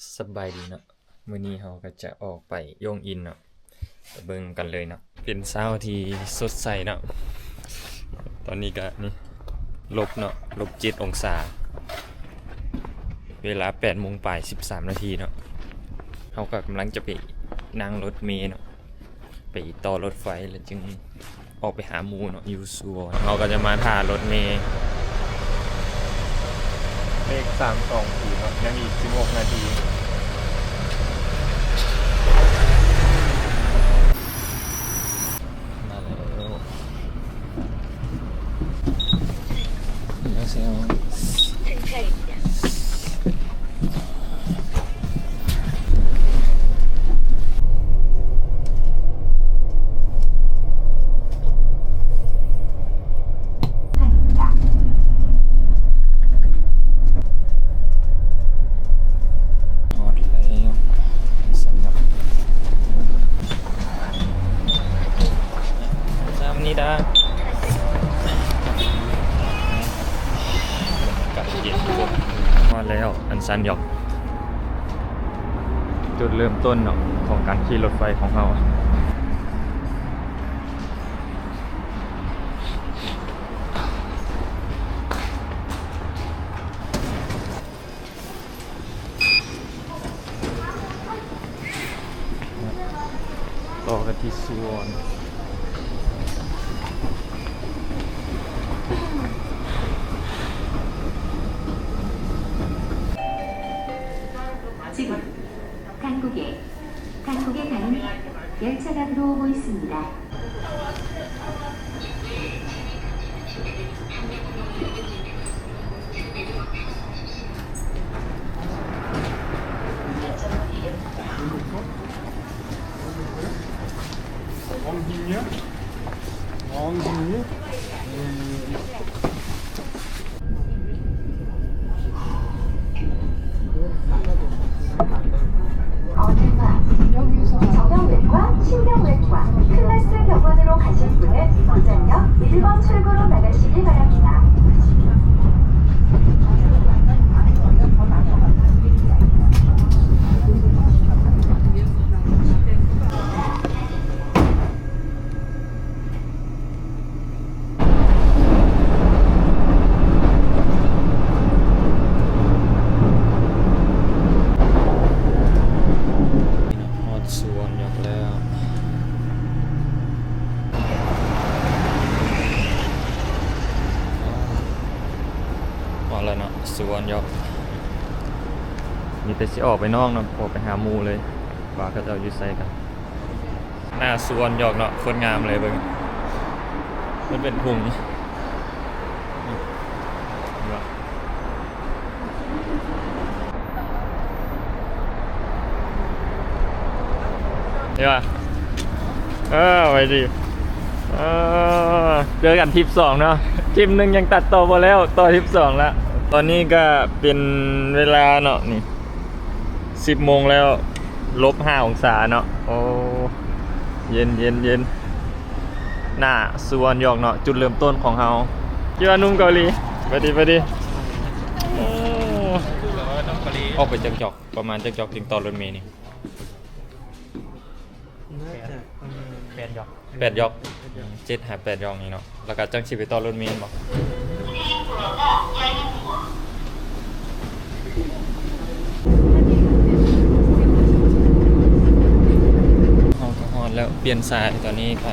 ສະບາຍດີເນາະ, ມື້ນີ້ເຮົາກໍຈະອອກໄປຢອງອິນເນາະ, ໄປເບິ່ງກັນເລີຍເນາະ. ເປັນເຊົ້າທີ່ສົດໃສເນາະ, ຕອນນີ້ກໍນີ້ ລົບເນາະ ລົບເຈັດອົງສາ, ເວລາແປດໂມງປາຍສິບສາມນາທີເນາະ. ເຮົາກໍກຳລັງຈະໄປນັ່ງລົດເມເນາະ ໄປຕໍ່ລົດໄຟ ແລ້ວຈຶ່ງອອກໄປຫາໝູ່ເນາະ ຢູ່ສຸວອນ. ເຮົາກໍຈະມາຖ້າລົດເມ ເລກສາມສອງສີ່ເນາະ, ຍັງອີກສິບຫົກນາທີ. ມາແລ້ວ. ຮອດແລ້ວ ອັນຊັນຢອກ ຈຸດເລີ່ມຕົ້ນເນາະ ຂອງການຂີ່ລົດໄຟຂອງເຮົາ. ຕໍ່ກັນທີ່ສຸວອນ. 지금 한국에 한국에 가는 열차가 들어오고 있습니다. 어టుం과 정경련과 신경련과 클라스 병원으로 가실 분은 원장역 일 번 출구로 나가시길 바랍니다. 아, 와, 와, 나, 수원역. ມີແຕ່ຊິອອກໄປນອກເນາະ, ອອກໄປຫາໝູ່ເລີຍ ວ່າເຂົາເຈົ້າຢູ່ໃສກັນ. ໜ້າສວນຢອກເນາະ, ໂຄດງາມເລີຍເບິ່ງ, ມັນເປັນທຸງ. ເຫັນບໍ່? ເອີ ໄວ້ດີ ເອີ ເຈີກັນທຣິບສອງເນາະ, ທຣິບໜຶ່ງຍັງຕັດຕໍ່ບໍ່ແລ້ວ, ຕໍ່ທຣິບສອງລະ. ຕອນນີ້ກະເປັນເວລາເນາະ ນີ້ ສິບໂມງແລ້ວ ລົບຫ້າອົງສາເນາະ. ໂອ້ ເຢັນໆໆ ໜ້າສວນຢອກເນາະ, ຈຸດເລີ່ມຕົ້ນຂອງເຮົາ. ຄິດວ່າໜຸ່ມເກົາຫຼີ. ໄປດີ ໄປດີ. ໂອ້ ອອກໄປຈັກຈອກ ປະມານຈັກຈອກຈຶ່ງຕໍ່ລົດເມນີ້? ໜ້າຈະປະມານແປດຢອກ ແປດຢອກ ເຈັດຫາແປດຢອກນີ້ເນາະ, ແລ້ວກໍຈັ່ງຊິໄປຕໍ່ລົດເມແມ່ນບໍ່? ເຮົາກໍຮອດແລ້ວ, ປ່ຽນສາຍ. ຕອນນີ້ກໍ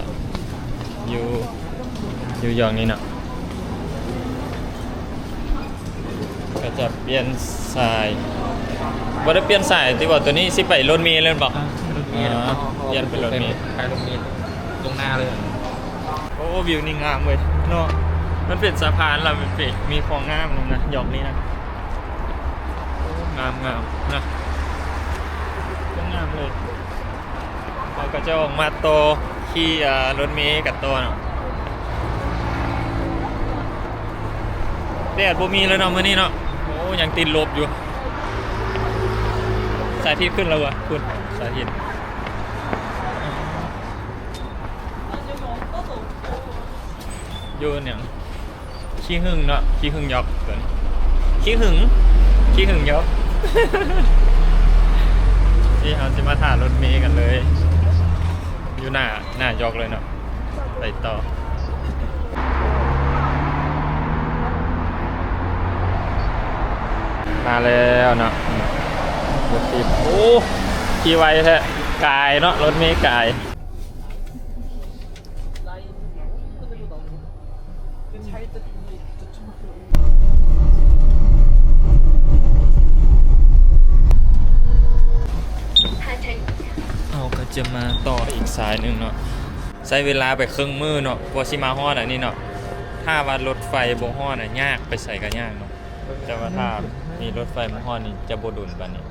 ຢູ່ ຢູ່ຢອກນີ້ເນາະ. ກໍຈະປ່ຽນສາຍ, ບໍ່ໄດ້ປ່ຽນສາຍຕິວ່າ, ໂຕນີ້ຊິໄປລົດເມເລີຍແມ່ນບໍ່? ອ່າ ລົດເມ. ອໍ ປ່ຽນເປັນລົດເມ, ໄປລົດເມຕົງໜ້າເລີຍ. ໂອ້ ວິວນີ້ງາມເວີຍເນາະ, ມັນເປັນສະພານລະ ມັນເປັນ ມີຂອງງາມນຳນະ ຢອກນີ້ນະ. ໂອ້ ງາມໆ ນະ, ງາມເລີຍ. ເຮົາກໍຈະອອກມາຕໍ່ຂີ່ ອ່າ ລົດເມກັນຕໍ່ເນາະ. ແດດບໍ່ມີແລ້ວເນາະມື້ນີ້ເນາະ. ໂອ້ ຍັງຕິດລົບຢູ່. ສາທິດຂຶ້ນແລ້ວວະ, ພຸ້ນ ສາທິດ. ຢູ່ຫຍັງ? ຂີ້ຫຶງເນາະ, ຂີ້ຫຶງຢອກຕົວນີ້, ຂີ້ຫຶງ ຂີ້ຫຶງຢອກ. ນີ້ເຮົາຊິມາຖ້າລົດເມກັນເລີຍ ຢູ່ໜ້າ ໜ້າຢອກເລີຍເນາະ. ໄປຕໍ່ ມາແລ້ວເນາະ ລົດຕິດ. ໂອ້ ຂີ່ໄວແທ້ ກາຍເນາະ ລົດເມກາຍ. ເຮົາກໍຈະມາຕໍ່ອີກສາຍໜຶ່ງເນາະ ໃຊ້ເວລາໄປເຄິ່ງມື້ເນາະ ກວ່າຊິມາຮອດອັນນີ້ເນາະ. ຖ້າວ່າລົດໄຟບໍ່ຮອດນະ ຍາກ ໄປໃສກໍຍາກເນາະ ແຕ່ວ່າຖ້າມີລົດໄຟມາຮອດນີ້ ຈະບໍ່ດົນປານນີ້.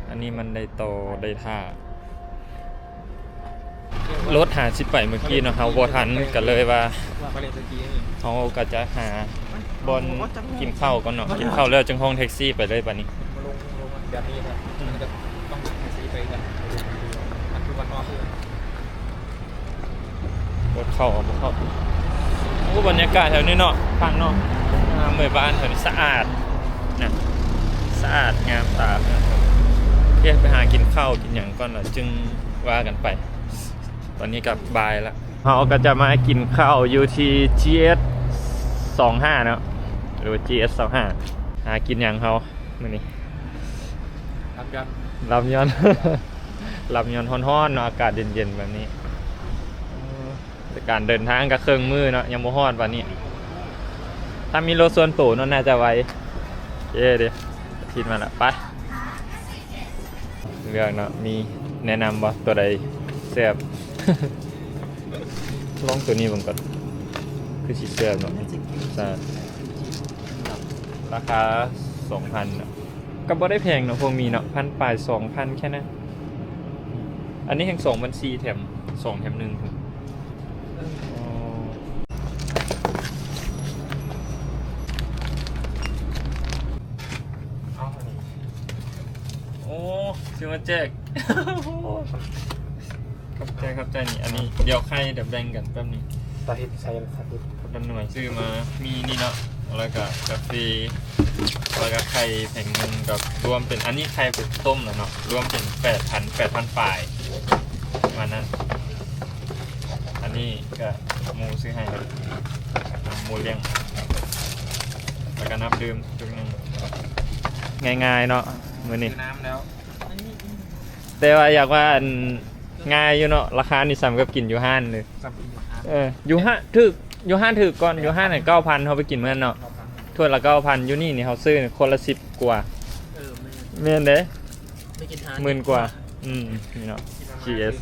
ອັນນີ້ມັນໄດ້ຕໍ່ໄດ້ຖ້າ ລົດຫາຊິໄປເມື່ອກີ້ເນາະ ເຮົາບໍ່ທັນ ກໍເລີຍວ່າເຮົາກໍຈະຫາບ່ອນກິນເຂົ້າກ່ອນເນາະ ກິນເຂົ້າແລ້ວຈຶ່ງຮ້ອງແທັກຊີໄປເລີຍບາດນີ້. ລົດເຂົ້າບໍ່ເຂົ້າ. ໂອ້ ບັນຍາກາດແຖວນີ້ເນາະ ຂ້າງນອກ ອ່າ ໝູ່ບ້ານແຖວນີ້ສະອາດນະ ສະອາດງາມຕາ. ໂອເຄ ໄປຫາກິນເຂົ້າກິນຫຍັງກ່ອນ ແລ້ວຈຶ່ງວ່າກັນໄປ. ຕອນນີ້ກໍບ່າຍລະ ເຮົາກໍຈະມາກິນເຂົ້າຢູ່ທີ່ ຈີເອັສ ຊາວຫ້າເນາະ ຫຼືວ່າ ຈີເອັສ ຊາວຫ້າ. ຫາກິນຫຍັງເຮົາມື້ນີ້? ລາບຢອນ ລາບຢອນ ລາບຢອນຮ້ອນໆເນາະ ອາກາດເຢັນໆແບບນີ້. ແຕ່ການເດີນທາງກໍເຄິ່ງມື້ເນາະ ຍັງບໍ່ຮອດບາດນີ້. ຖ້າມີລົດສ່ວນໂຕເນາະ ໜ້າຈະໄວ. ເອີ ເດ ທິດມາລະ ໄປເລືອກເນາະ. ມີແນະນຳບໍ່ ຕົວໃດແຊບ? ລອງຕົວນີ້ເບິ່ງກ່ອນ ຄືຊິແຊບເນາະ. ລາຄາສອງພັນເນາະ ກໍບໍ່ໄດ້ແພງເນາະ ພວກມີເນາະ ພັນປາຍ ສອງພັນ ແຄ່ນັ້ນ. ອັນນີ້ແຮ່ງສອງພັນສີ່ ແຖມສອງ ແຖມໜຶ່ງພຸ້ນ. ອໍ ເອົາອັນນີ້ ໂອ້ ຊື້ມາແຈກ. ຂອບໃຈ ຂອບໃຈ. ນີ້ ອັນນີ້ ດຽວໄຂ່ ດຽວແບ່ງກັນແປັບໜຶ່ງ. ຕາເຮັດໃສ່ລະ ຕາເຮັດ ຄົນລະໜ່ວຍ. ຊື້ມາມີນີ້ເນາະ ແລ້ວກະກາເຟ ແລ້ວກະໄຂ່ແຜງໜຶ່ງ ກັບລວມເປັນ ອັນນີ້ໄຂ່ເປັນຕົ້ມແລ້ວເນາະ ລວມເປັນແປດພັນ ແປດພັນປາຍ ປະມານນັ້ນ. ອັນນີ້ກະໝູຊື້ໃຫ້ ໝູລ້ຽງ ແລ້ວກະນ້ຳດື່ມຈຸກໜຶ່ງ. ງ່າຍໆເນາະມື້ນີ້ ຊື້ນ້ຳແລ້ວ. ແຕ່ວ່າຢາກວ່າ ອັນ ງ່າຍຢູ່ເນາະ ລາຄານີ້ສ່ຳກັບກິນຢູ່ຮ້ານເລີຍ. ສ່ຳກິນຢູ່ຮ້ານ ເອີ ຢູ່ຮ້ານຖືກ ຢູ່ຮ້ານຖືກກ່ອນ. ຢູ່ຮ້ານຫັ້ນເກົ້າພັນ ເຮົາໄປກິນມື້ນັ້ນເນາະ ຖ້ວຍລະເກົ້າພັນ. ຢູ່ນີ້ນີ້ເຮົາຊື້ຄົນລະສິບກວ່າ. ເອີ ແມ່ນ ແມ່ນເດ້ ໄປກິນຮ້ານໝື່ນກວ່າ. ອືມ ນີ້ເນາະ ຈີເອັສ.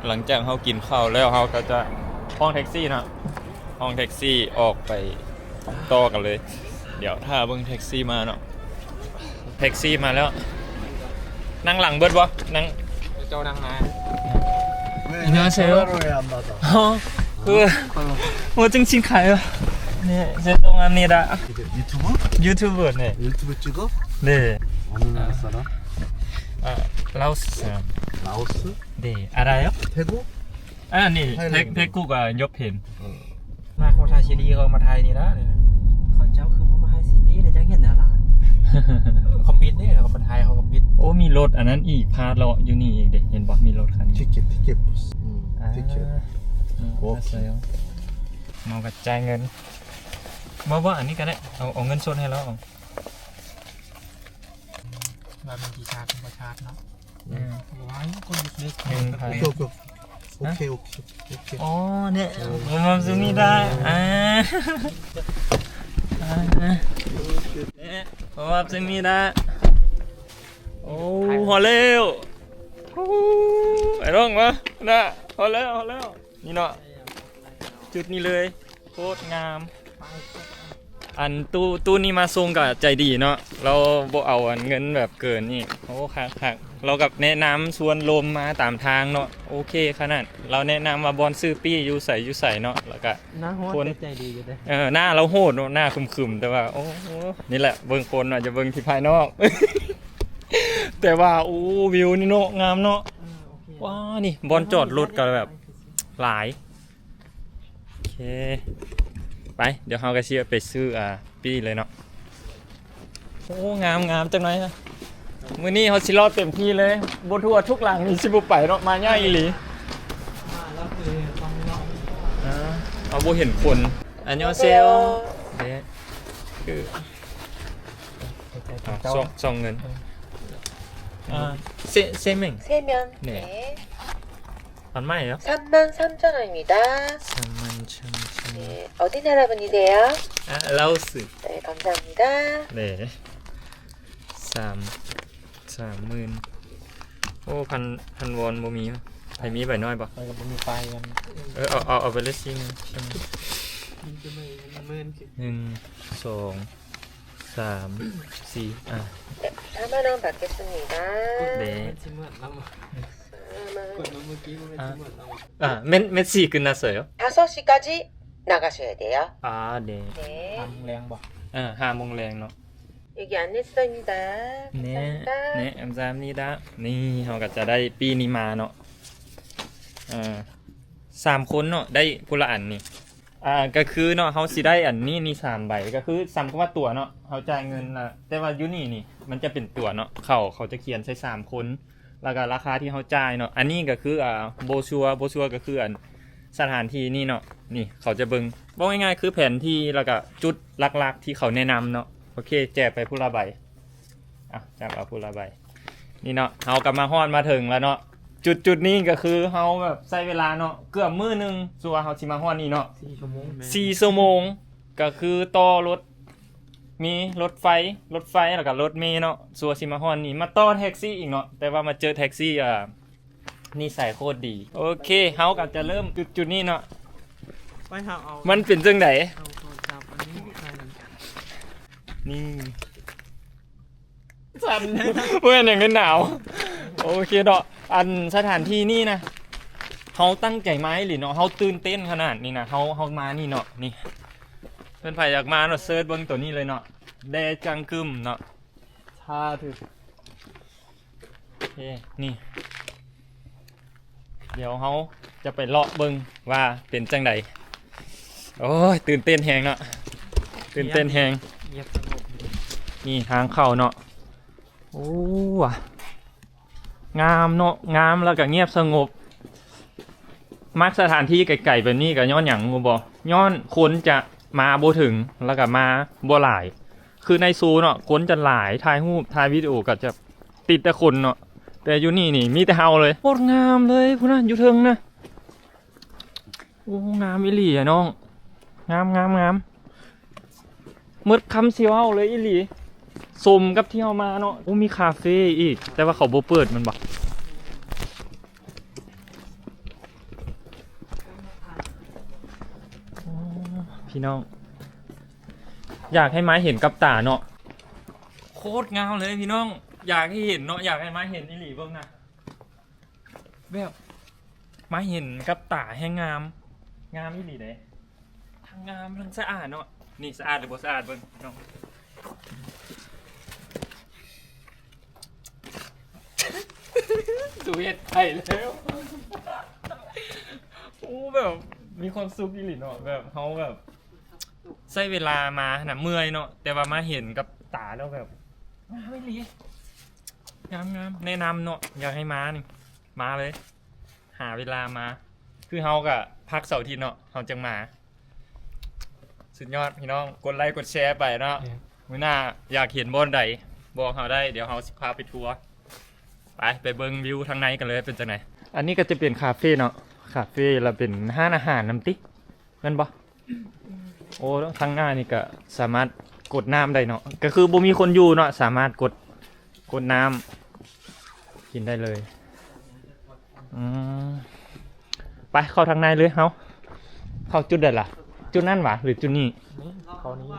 ຫຼັງຈາກເຮົາກິນເຂົ້າແລ້ວ ເຮົາກໍຈະຮ້ອງແທັກຊີເນາະ ຮ້ອງແທັກຊີອອກໄປຕໍ່ກັນເລີຍ. ດຽວຖ້າເບິ່ງແທັກຊີມາເນາະ. ແທັກຊີມາແລ້ວ. ນັ່ງຫຼັງເບິດບໍ່? ນັ່ງ ເຈົ້ານັ່ງໜ້າ. 안녕하세요. 어, 그, 뭐, 좀 가요. 네, 죄송합니다. 유튜브? 유튜브, 네. 유튜브 찍어? 네. 어느 나라 사람? 아, 라오스 사람. 라오스? 네, 알아요? 태국? ອັນນີ້ ໄທແລນ ແທັກ ແທັກກູກະຍົບເຫັນ. ເອີ ມາ ເຂົາຖ່າຍຊີຣີ ເຂົາມາຖ່າຍນີ້ລະ. ເຂົາເຈົ້າຄືບໍ່ມາຖ່າຍຊີຣີ ແລ້ວຈັ່ງເຫັນດາລາ. ເຂົາປິດເດ້ ເຂົາມາຖ່າຍ ເຂົາກໍປິດ. ໂອ້ ມີລົດອັນນັ້ນອີກ ພາເລາະຢູ່ນີ້ອີກເດ້. ເຫັນບໍ່ ມີລົດຄັນນີ້. 티켓, 티켓. ອືມ 아. 티켓. 음, 오케이. 알았어요. ເຮົາກໍຈ່າຍເງິນ. ບໍ່ ບໍ່ ອັນນີ້ກໍໄດ້. ເອົາ ເອົາເງິນສົດໃຫ້ລາວເອົາ. ວ່າມັນຊິຊາດ ມັນບໍ່ຊາດເນາະ. ອືມ ເອີ ບໍ່ວ່າຢູ່ ຄົນຢູ່ເດີກ. ໂອເຄ ໂອເຄ ໂອເຄ ໂອເຄ. 어, 네. 네. 고맙습니다. 네. 아. 아. 네. 고맙습니다. 오, 헐레요. 오, 에롱 와. 나, 헐레요, 헐레요. ນີ້ເນາະ ຈຸດນີ້ເລີຍ ໂຄດງາມ. ອັນຕູ້ ຕູ້ນີ້ມາສົ່ງກໍໃຈດີເນາະ ລາວບໍ່ເອົາອັນເງິນແບບເກີນນີ້. ໂອ້ ຄັກໆ. ລາວກໍແນະນຳຊວນລົມມາຕາມທາງເນາະ. ໂອເຄຂະໜາດ ລາວແນະນຳວ່າບ່ອນຊື້ປີ້ຢູ່ໃສຢູ່ໃສເນາະ. ແລ້ວກໍໜ້າໂຫດ ຄົນແຕ່ໃຈດີຢູ່ເດ້. ເອີ ໜ້າລາວໂຫດເນາະ ໜ້າຄຶມໆ ແຕ່ວ່າ ໂອ້ ນີ້ແຫຼະ ເບິ່ງຄົນອາດຈະເບິ່ງທີ່ພາຍນອກ ແຕ່ວ່າ ໂອ້ ວິວນີ້ເນາະ ງາມເນາະ. ເອີ ໂອເຄ ວ້າ ນີ້ບ່ອນຈອດລົດກໍແບບຫຼາຍ. ໂອເຄ ໄປ ດຽວເຮົາກໍຊິໄປຊື້ ອ່າ ປີ້ເລີຍເນາະ. ໂອ້ ງາມໆ ຈັກໜ້ອຍນະ. ມື້ນີ້ເຮົາຊິເລາະເຕັມທີ່ເລີຍ ບໍ່ທົ່ວທຸກຫຼັງນີ້ຊິບໍ່ໄປເນາະ ມາຍາກອີ່ຫຼີ. ເອົາ ບໍ່ເຫັນຄົນ. 안녕하세요. 네. 그, 아, 성, 성은. 아, 세, 세 명. 세 명. 네. 네. 얼마예요? 삼만 삼천 원입니다. 삼만 삼천 원. 네, 어디 나라 분이세요? 아, 라오스. 네, 감사합니다. 네. ສາມ ສາມໝື່ນ. ໂອ້ ພັນ ພັນວອນບໍ່ມີ. ໃຜມີໃບນ້ອຍບໍ່? ຂ້ອຍກໍບໍ່ມີປາຍກັນ. ເອີ ເອົາ ເອົາ ເອົາໄປເລີຍ ສີ່ໝື່ນ ສີ່ໝື່ນ. ໜຶ່ງ ສອງ ສາມ ສີ່ ອ່າ. 네, 사만 원 받겠습니다. 네. ແມ່ນຊິໝົດແລ້ວ. 사만 원. ອ່າ ແມ່ນ ແມ່ນສີ່ຄືນນະເສີ. 다섯 시까지 나가셔야 돼요. 아, 네. 네. ຫ້າໂມງແລງບໍ່? ເອີ ຫ້າໂມງແລງເນາະ. 여기 안내서입니다. 네. 감사합니다. 네, 감사합니다. ນີ້ເຮົາກໍຈະໄດ້ປີ້ນີ້ມາເນາະ. ເອີ ສາມຄົນເນາະ ໄດ້ຜູ້ລະອັນນີ້. ອ່າ ກໍຄືເນາະ ເຮົາຊິໄດ້ອັນນີ້ນີ້ສາມໃບ ກໍຄືສ່ຳກັບວ່າຕົ໋ວເນາະ ເຮົາຈ່າຍເງິນລະ ແຕ່ວ່າຢູ່ນີ້ນີ້ມັນຈະເປັນຕົ໋ວເນາະ ເຂົາ ເຂົາຈະຂຽນໃສ່ສາມຄົນ ແລ້ວກໍລາຄາທີ່ເຮົາຈ່າຍເນາະ. ອັນນີ້ກໍຄື ອ່າ ໂບຊັວ ໂບຊັວກໍຄືອັນສະຖານທີ່ນີ້ເນາະ. ນີ້ເຂົາຈະເບິ່ງ ເວົ້າງ່າຍໆ ຄືແຜນທີ່ ແລ້ວກໍຈຸດຫຼັກໆ ທີ່ເຂົາແນະນຳເນາະ. ໂອເຄ ແຈກໄປຜູ້ລະໃບ. ອ່ະ ຈັບເອົາຜູ້ລະໃບ. ນີ້ເນາະ ເຮົາກໍມາຮອດມາເຖິງແລ້ວເນາະ. ຈຸດ ຈຸດນີ້ກໍຄືເຮົາແບບໃຊ້ເວລາເນາະ ເກືອບມື້ໜຶ່ງ ຊົ່ວເຮົາຊິມາຮອດນີ້ເນາະ ສີ່ຊົ່ວໂມງ. ສີ່ຊົ່ວໂມງ ກໍຄືຕໍ່ລົດເມ ລົດໄຟ ລົດໄຟ ແລ້ວກໍລົດເມເນາະ ຊົ່ວຊິມາຮອດນີ້. ມາຕໍ່ແທັກຊີອີກເນາະ ແຕ່ວ່າມາເຈີແທັກຊີ ອ່າ ນິໄສໂຄດດີ. ໂອເຄ ເຮົາກໍຈະເລີ່ມຈຸດ ຈຸດນີ້ເນາະ. ໄປຫາເອົາ ມັນເປັນຈັ່ງໃດ? ເອົາໂທລະສັບອັນນີ້ໃສ່ນຳກັນ. ນີ້ ສັ່ນ ບໍ່ແມ່ນຫຍັງເດ້ ໜາວ. ໂອເຄເນາະ ອັນສະຖານທີ່ນີ້ນະ ເຮົາຕັ້ງໃຈມາອີ່ຫຼີເນາະ ເຮົາຕື່ນເຕັ້ນຂະໜາດນີ້ນະ ເຮົາ ເຮົາມານີ້ເນາະ. ນີ້ ເພິ່ນໃຜຢາກມາເນາະ ເສີດເບິ່ງໂຕນີ້ເລີຍເນາະ ແດຈັງກຶມເນາະ. ສາທຸ. ໂອເຄ ນີ້ ດຽວເຮົາຈະໄປເລາະເບິ່ງວ່າເປັນຈັ່ງໃດ. ໂອ້ຍ ຕື່ນເຕັ້ນແຮງເນາະ ຕື່ນເຕັ້ນແຮງ. ງຽບສະຫງົບ ນີ້ທາງເຂົ້າເນາະ. ໂອ້ ງາມເນາະ ງາມ ແລ້ວກໍງຽບສະຫງົບ. ມັກສະຖານທີ່ໄກໆ ແບບນີ້ກໍຍ້ອນຫຍັງຮູ້ບໍ່? ຍ້ອນຄົນຈະມາບໍ່ເຖິງ ແລ້ວກໍມາບໍ່ຫຼາຍ. ຄືໃນໂຊເນາະ ຄົນຈະຫຼາຍ ຖ່າຍຮູບ ຖ່າຍວິດີໂອກໍຈະຕິດແຕ່ຄົນເນາະ ແຕ່ຢູ່ນີ້ນີ້ມີແຕ່ເຮົາເລີຍ. ໂຄດງາມເລີຍ ພຸ້ນນະ ຢູ່ເທິງນະ. ໂອ້ ງາມອີ່ຫຼີອະນ້ອງ ງາມ ງາມ ງາມ. ໝົດຄຳຊິເວົ້າເລີຍອີ່ຫຼີ ສົມກັບທີ່ເຮົາມາເນາະ. ໂອ້ ມີຄາເຟອີກ ແຕ່ວ່າເຂົາບໍ່ເປີດແມ່ນບໍ່? ໂອ້ ພີ່ນ້ອງ ຢາກໃຫ້ມາເຫັນກັບຕາເນາະ. ໂຄດງາມເລີຍພີ່ນ້ອງ ຢາກໃຫ້ເຫັນເນາະ ຢາກໃຫ້ມາເຫັນອີ່ຫຼີເບິ່ງນະ. ແບບມາເຫັນກັບຕາແຮງງາມ ງາມອີ່ຫຼີເດ້ ທັງງາມທັງສະອາດເນາະ. ນີ້ສະອາດຫຼືບໍ່ສະອາດເບິ່ງນ້ອງ ສູເຮັດໄປແລ້ວ. ໂອ້ ແບບມີຄວາມສຸກອີ່ຫຼີເນາະ ແບບເຮົາແບບໃຊ້ເວລາມາຫັ້ນນະ ເມື່ອຍເນາະ ແຕ່ວ່າມາເຫັນກັບຕາແລ້ວແບບງາມອີ່ຫຼີ ງາມໆ. ແນະນຳເນາະ ຢາກໃຫ້ມານີ້ ມາເລີຍ ຫາເວລາມາ. ຄືເຮົາກະພັກເສົາອາທິດເນາະ ເຮົາຈຶ່ງມາ. ສຸດຍອດພີ່ນ້ອງ ກົດໄລກົດແຊໄປເນາະ. ແມ່ນ ມື້ໜ້າຢາກເຫັນບ່ອນໃດບອກເຮົາໄດ້ ດຽວເຮົາຊິພາໄປທົວ. ໄປ ໄປເບິ່ງວິວທາງໃນກັນເລີຍ ເປັນຈັ່ງໃດ. ອັນນີ້ກໍຈະເປັນຄາເຟເນາະ ຄາເຟ ແລ້ວເປັນຮ້ານອາຫານນຳຕິ ແມ່ນບໍ່? ໂອ້ ທາງໜ້ານີ້ກໍສາມາດກົດນ້ຳໄດ້ເນາະ ກໍຄືບໍ່ມີຄົນຢູ່ເນາະ ສາມາດກົດ ກົດນ້ຳກິນໄດ້ເລີຍ. ອືມ ໄປເຂົ້າທາງໃນເລີຍເຮົາ. ເຂົ້າຈຸດໃດລະ? ຈຸດນັ້ນຫວາ ຫຼືຈຸດນີ້? ນີ້ ເຂົ້ານີ້ ເ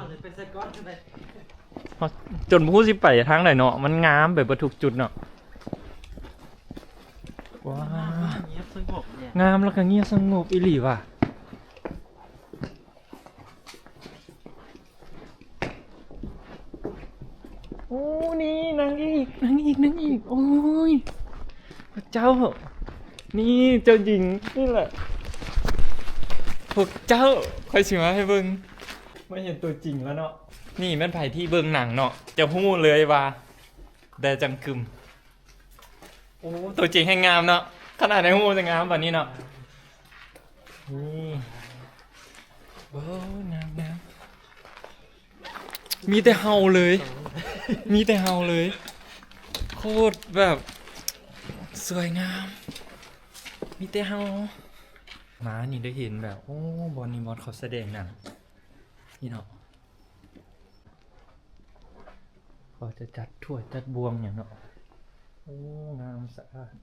ຮົາຈົນບໍ່ຮູ້ຊິໄປທາງໃດເນາະ ມັນງາມໄປເບິດທຸກຈຸດເນາະ. ວ້າ ງາມແລ້ວກໍງຽບສະຫງົບເດ ງາມແລ້ວກໍງຽບສະຫງົບອີ່ຫຼີວ່າ. ໂອ້ ນີ້ນາງເອກ ນາງເອກ ນາງເອກ ໂອ້ຍ ພະເຈົ້າ ນີ້ເຈົ້າຍິງ ນີ້ແຫຼະ ພວກເຈົ້າ ຂ້ອຍຊິມາໃຫ້ເບິ່ງ ມາເຫັນຕົວຈິງແລ້ວເນາະ. ນີ້ແມ່ນໃຜທີ່ເບິ່ງໜັງເນາະ ຈະຮູ້ເລີຍວ່າ ແດ່ຈັງກຶມ. ໂອ້ ຕົວຈິງແຮ່ງງາມເນາະ ຂະໜາດໃນຮູບຍັງງາມປານນີ້ເນາະ. ນີ້ ໂອ້ ງາມໆ ມີແຕ່ເຫົ່າເລີຍ ມີແຕ່ເຫົ່າເລີຍ ໂຄດແບບສວຍງາມ ມີແຕ່ເຫົ່າ. ມານີ້ໄດ້ເຫັນແບບ ໂອ້ ບ່ອນນີ້ບ່ອນເຂົາສະແດງໜັງ ນີ້ເນາະ. ເຂົາຈະຈັດຖ້ວຍຈັດບ່ວງຫຍັງເນາະ. ໂອ້ ງາມສະອາດ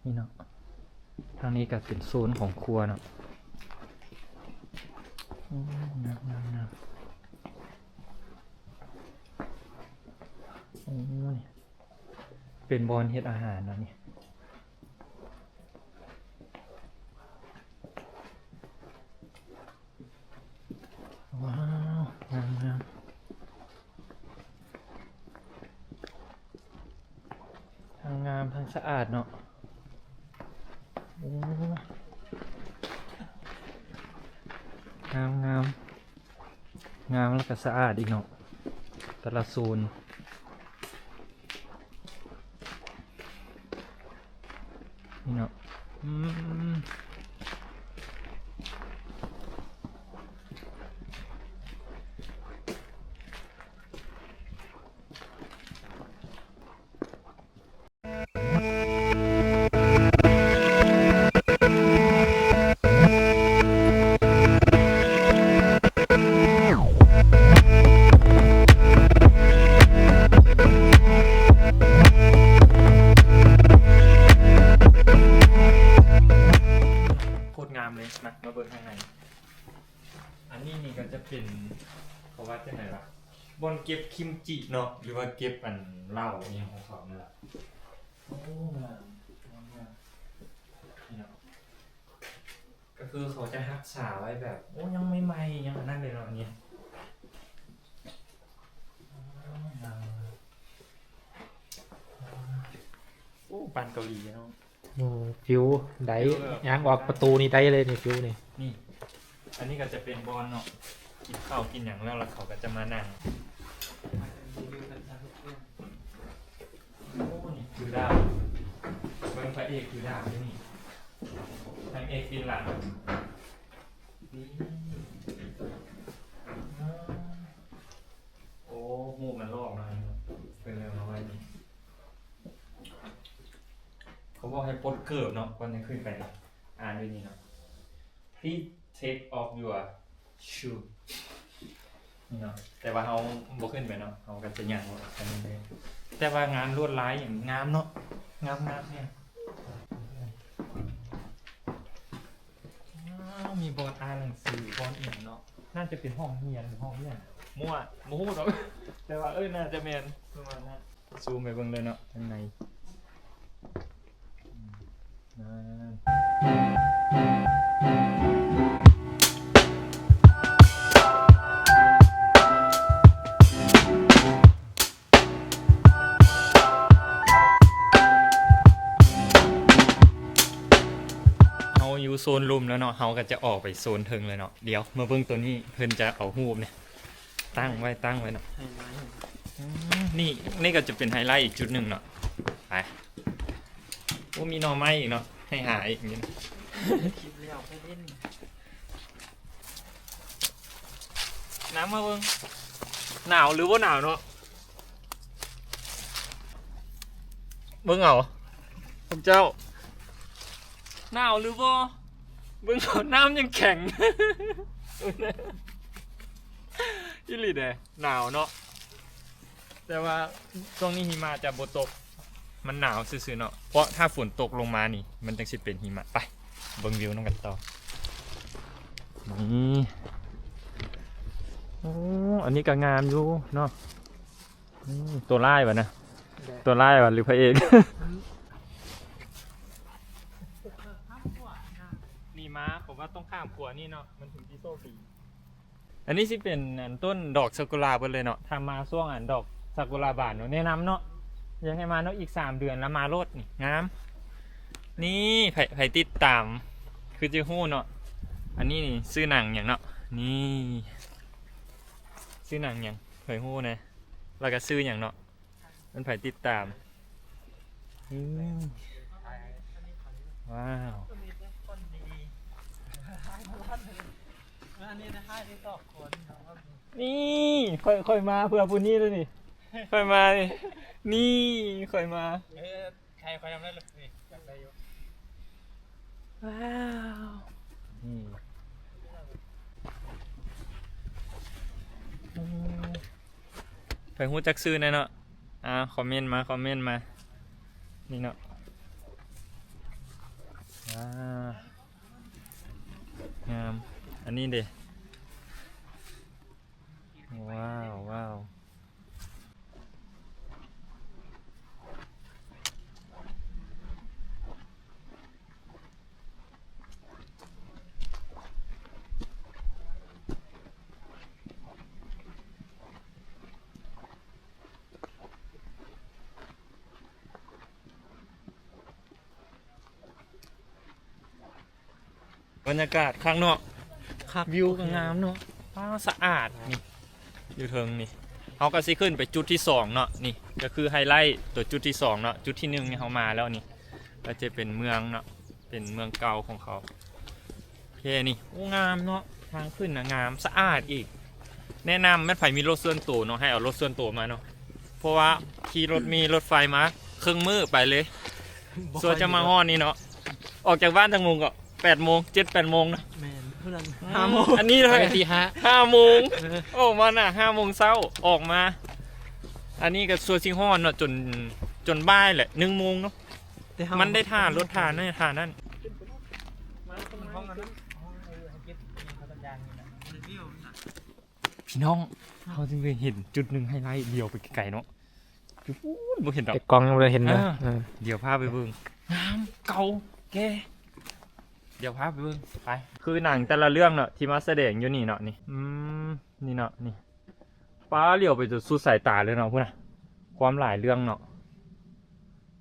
ນີ້ເນາະ. ທາງນີ້ກໍເປັນໂຊນຂອງຄົວເນາະ. ໂອ້ ງາມ ງາມ ງາມ ໂອ້ ນີ້ ເປັນບ່ອນເຮັດອາຫານເນາະນີ້. ວ້າວ ງາມໆ ທັງງາມທັງສະອາດເນາະ. ໂອ້ ງາມໆ ງາມແລ້ວກໍສະອາດອີກເນາະ ແຕ່ລະໂຊນ. ນີ້ເນາະ ອືມ ໂຄດງາມເລີຍ. ມາ ມາເບິ່ງທາງໃນ. ອັນນີ້ນີ້ກໍຈະເປັນ ເຂົາວ່າຈັ່ງໃດວະ ບ່ອນເກັບຄິມຈິເນາະ ຫຼືວ່າເກັບອັນເຫຼົ້າອີ່ຫຍັງຂອງເຂົານັ້ນລະ. ໂອ້ ງາມ ງາມ ງາມ ນີ້ເນາະ. ກໍຄືເຂົາຈະຮັກສາໄວ້ແບບ ໂອ້ ຍັງໃໝ່ໆ ຍັງອັນນັ້ນເລີຍເນາະ ອັນນີ້. ໂອ້ ປານເກົາຫຼີເນາະ. ໂອ້ ຟິວໄດ້ ຍ່າງອອກປະຕູນີ້ໄດ້ເລີຍນີ້ ຟິວນີ້. ນີ້ ອັນນີ້ກໍຈະເປັນບ່ອນເນາະ ກິນເຂົ້າກິນຫຍັງແລ້ວ ແລ້ວເຂົາກໍຈະມານັ່ງ. ໂອ້ ນີ້ຄືດາວ ເບິ່ງພະເອກຄືດາວຢູ່ນີ້ ນາງເອກກິນຫຼັງນີ້. ໂອ້ ຮູບມັນລອກໜ້ອຍ ເພິ່ນເລີຍມາໄວ້ນີ້. ເຂົາບອກໃຫ້ປົດເກີບເນາະ ກ່ອນຈະຂຶ້ນໄປ ອ່ານຢູ່ນີ້ເນາະ. Please take off your shoe ນີ້ເນາະ. ແຕ່ວ່າເຮົາບໍ່ຂຶ້ນໄປເນາະ ເຮົາກໍຈະຍ່າງເອົາອັນນີ້ໄດ້. ແຕ່ວ່າງານລວດລາຍຫຍັງງາມເນາະ ງາມໆ ແຮງ. ວ້າວ ມີບ່ອນອ່ານໜັງສື ບ່ອນອີ່ຫຍັງເນາະ ໜ້າຈະເປັນຫ້ອງຮຽນ ຫຼື ຫ້ອງຫຍັງ ມົ້ວ ບໍ່ຮູ້ດອກ ແຕ່ວ່າ ເອີ ໜ້າຈະແມ່ນປະມານນັ້ນ. ຊູມໄປເບິ່ງເລີຍເນາະ ທາງໃນ. ເຮົາຢູ່ໂຊນລຸ່ມແລ້ວເນາະ ເຮົາກໍຈະອອກໄປໂຊນເທິງເລີຍເນາະ. ດຽວມາເບິ່ງໂຕນີ້ ເພິ່ນຈະເອົາຮູບນີ້ຕັ້ງໄວ້ ຕັ້ງໄວ້ເນາະ. ອືມ ນີ້ ນີ້ກໍຈະເປັນໄຮໄລອີກຈຸດໜຶ່ງເນາະ. ໄປ ໂອ້ ມີໜໍ່ໄມ້ອີກເນາະ ໃຫ້ຫາອີກນີ້. ຄລິບແລ້ວໄປເຫຼັ້ນ ນ້ຳມາເບິ່ງ ໜາວຫຼືບໍ່ໜາວເນາະ? ເບິ່ງເອົາ ພວກເຈົ້າ ໜາວຫຼືບໍ່? ເບິ່ງເອົາ ນ້ຳຍັງແຂງ ອີ່ຫຼີເດ້ ໜາວເນາະ. ແຕ່ວ່າຊ່ວງນີ້ຫິມະຈະບໍ່ຕົກ ມັນໜາວຊື່ໆເນາະ ເພາະຖ້າຝົນຕົກລົງມານີ້ ມັນຈັ່ງຊິເປັນຫິມະ. ໄປເບິ່ງວິວນຳກັນຕໍ່. ນີ້ ໂອ້ ອັນນີ້ກໍງາມຢູ່ເນາະ. ອືມ ຕົວລາຍວະນະ ຕົວຮ້າຍຫວາ ຫຼືພະເອກ? ນີ້ມາ ເພາະວ່າຕ້ອງຂ້າມຂົວນີ້ເນາະ ມັນເຖິງຊິໂຊກດີ. ອັນນີ້ຊິເປັນອັນຕົ້ນດອກຊາກຸຣາເບິດເລີຍເນາະ. ຖ້າມາຊ່ວງອັນດອກຊາກຸຣາບານເນາະ ແນະນຳເນາະ ຢາກໃຫ້ມາເນາະ ອີກສາມເດືອນແລ້ວມາໂລດນີ້ ງາມ. ນີ້ ໃຜ ໃຜຕິດຕາມຄືຈະຮູ້ເນາະ. ອັນນີ້ນີ້ຊື່ໜັງຫຍັງເນາະ? ນີ້ ຊື່ໜັງຫຍັງ ໃຜຮູ້ແດ່? ແລ້ວກໍຊື່ຫຍັງເນາະ? ມັນໃຜຕິດຕາມ. ອືມ ວ້າວ ນີ້ ຂ້ອຍ ຂ້ອຍມາເພື່ອຜູ້ນີ້ເລີຍນີ້ ຂ້ອຍມານີ້ ນີ້ ຂ້ອຍມາ ເອີ ໃຫ້ຂ້ອຍນຳໄດ້ເລີຍນີ້ ຢາກໄດ້ຢູ່. ວ້າວ ນີ້ ອືມ ໃຜຮູ້ຈັກຊື່ແດ່ເນາະ? ອ່າ ຄອມເມັນມາ ຄອມເມັນມາ ນີ້ເນາະ. ວ້າວ ງາມ. ອັນນີ້ເດ? ວ້າວ ວ້າວ. ບັນຍາກາດຂ້າງນອກ ຄັກ ວິວກໍງາມເນາະ. ວ້າວ ສະອາດນີ້ ຢູ່ເທິງນີ້. ເຮົາກໍຊິຂຶ້ນໄປຈຸດທີສອງເນາະ. ນີ້ກໍຄືໄຮໄລຕົວຈຸດທີສອງເນາະ. ຈຸດທີໜຶ່ງນີ້ເຮົາມາແລ້ວນີ້ ກໍຈະເປັນເມືອງເນາະ ເປັນເມືອງເກົ່າຂອງເຂົາ. ໂອເຄ ນີ້ ໂອ້ ງາມເນາະ ທາງຂຶ້ນນະງາມ ສະອາດອີກ. ແນະນຳແມ່ນໃຜມີລົດສ່ວນໂຕເນາະ ໃຫ້ເອົາລົດສ່ວນໂຕມາເນາະ ເພາະວ່າຂີ່ລົດເມລົດໄຟມາເຄິ່ງມື້ໄປເລີຍ ບໍ່ຄ່ອຍ ສ່ວນຈະມາຮອດນີ້ເນາະ. ອອກຈາກບ້ານຈັກໂມງເກາະ? ແປດໂມງ ເຈັດແປດໂມງນະ. ແມ່ນ ຜູ້ນັ້ນ ອືມ ຫ້າໂມງ ອັນນີ້ເລີຍ ຕີຫ້າ ຫ້າໂມງ. ເອີ ອອກມານະ ຫ້າໂມງເຊົ້າອອກມາ. ອັນນີ້ກໍສ່ວນຊິຮອດເນາະ ຈົນ ຈົນບ່າຍແຫຼະ ໜຶ່ງໂມງເນາະ. ແຕ່ເຮົາ ມັນໄດ້ຖ້າລົດ ຖ້ານັ້ນ ຖ້ານັ້ນ. ມາຫ້ອງອັນນັ້ນ ຫ້ອງ ເອີ ເຮົາເກັບອີ່ຫຍັງ ສັນຍານນີ້ນະ ຣີວິວນະ. ພີ່ນ້ອງ ເຮົາຈຶ່ງໄດ້ເຫັນຈຸດໜຶ່ງໄຮໄລ ຫຼຽວໄປໄກໆເນາະ ຢູ່ພຸ້ນ ບໍ່ເຫັນດອກ ແຕ່ກ້ອງຍັງບໍ່ໄດ້ເຫັນເດີ. ອ່າ ເອີ ດຽວພາໄປເບິ່ງ ງາມ ເກົ່າແກ່ ດຽວພາໄປເບິ່ງ ໄປ. ຄືໜັງແຕ່ລະເລື່ອງເນາະ ທີ່ມາສະແດງຢູ່ນີ້ເນາະ ນີ້ ອືມ ນີ້ເນາະ ນີ້ ປ້າ ຫຼຽວໄປຈົນສຸດສາຍຕາເລີຍເນາະ ພຸ້ນນະ ຄວາມຫຼາຍເລື່ອງເນາະ.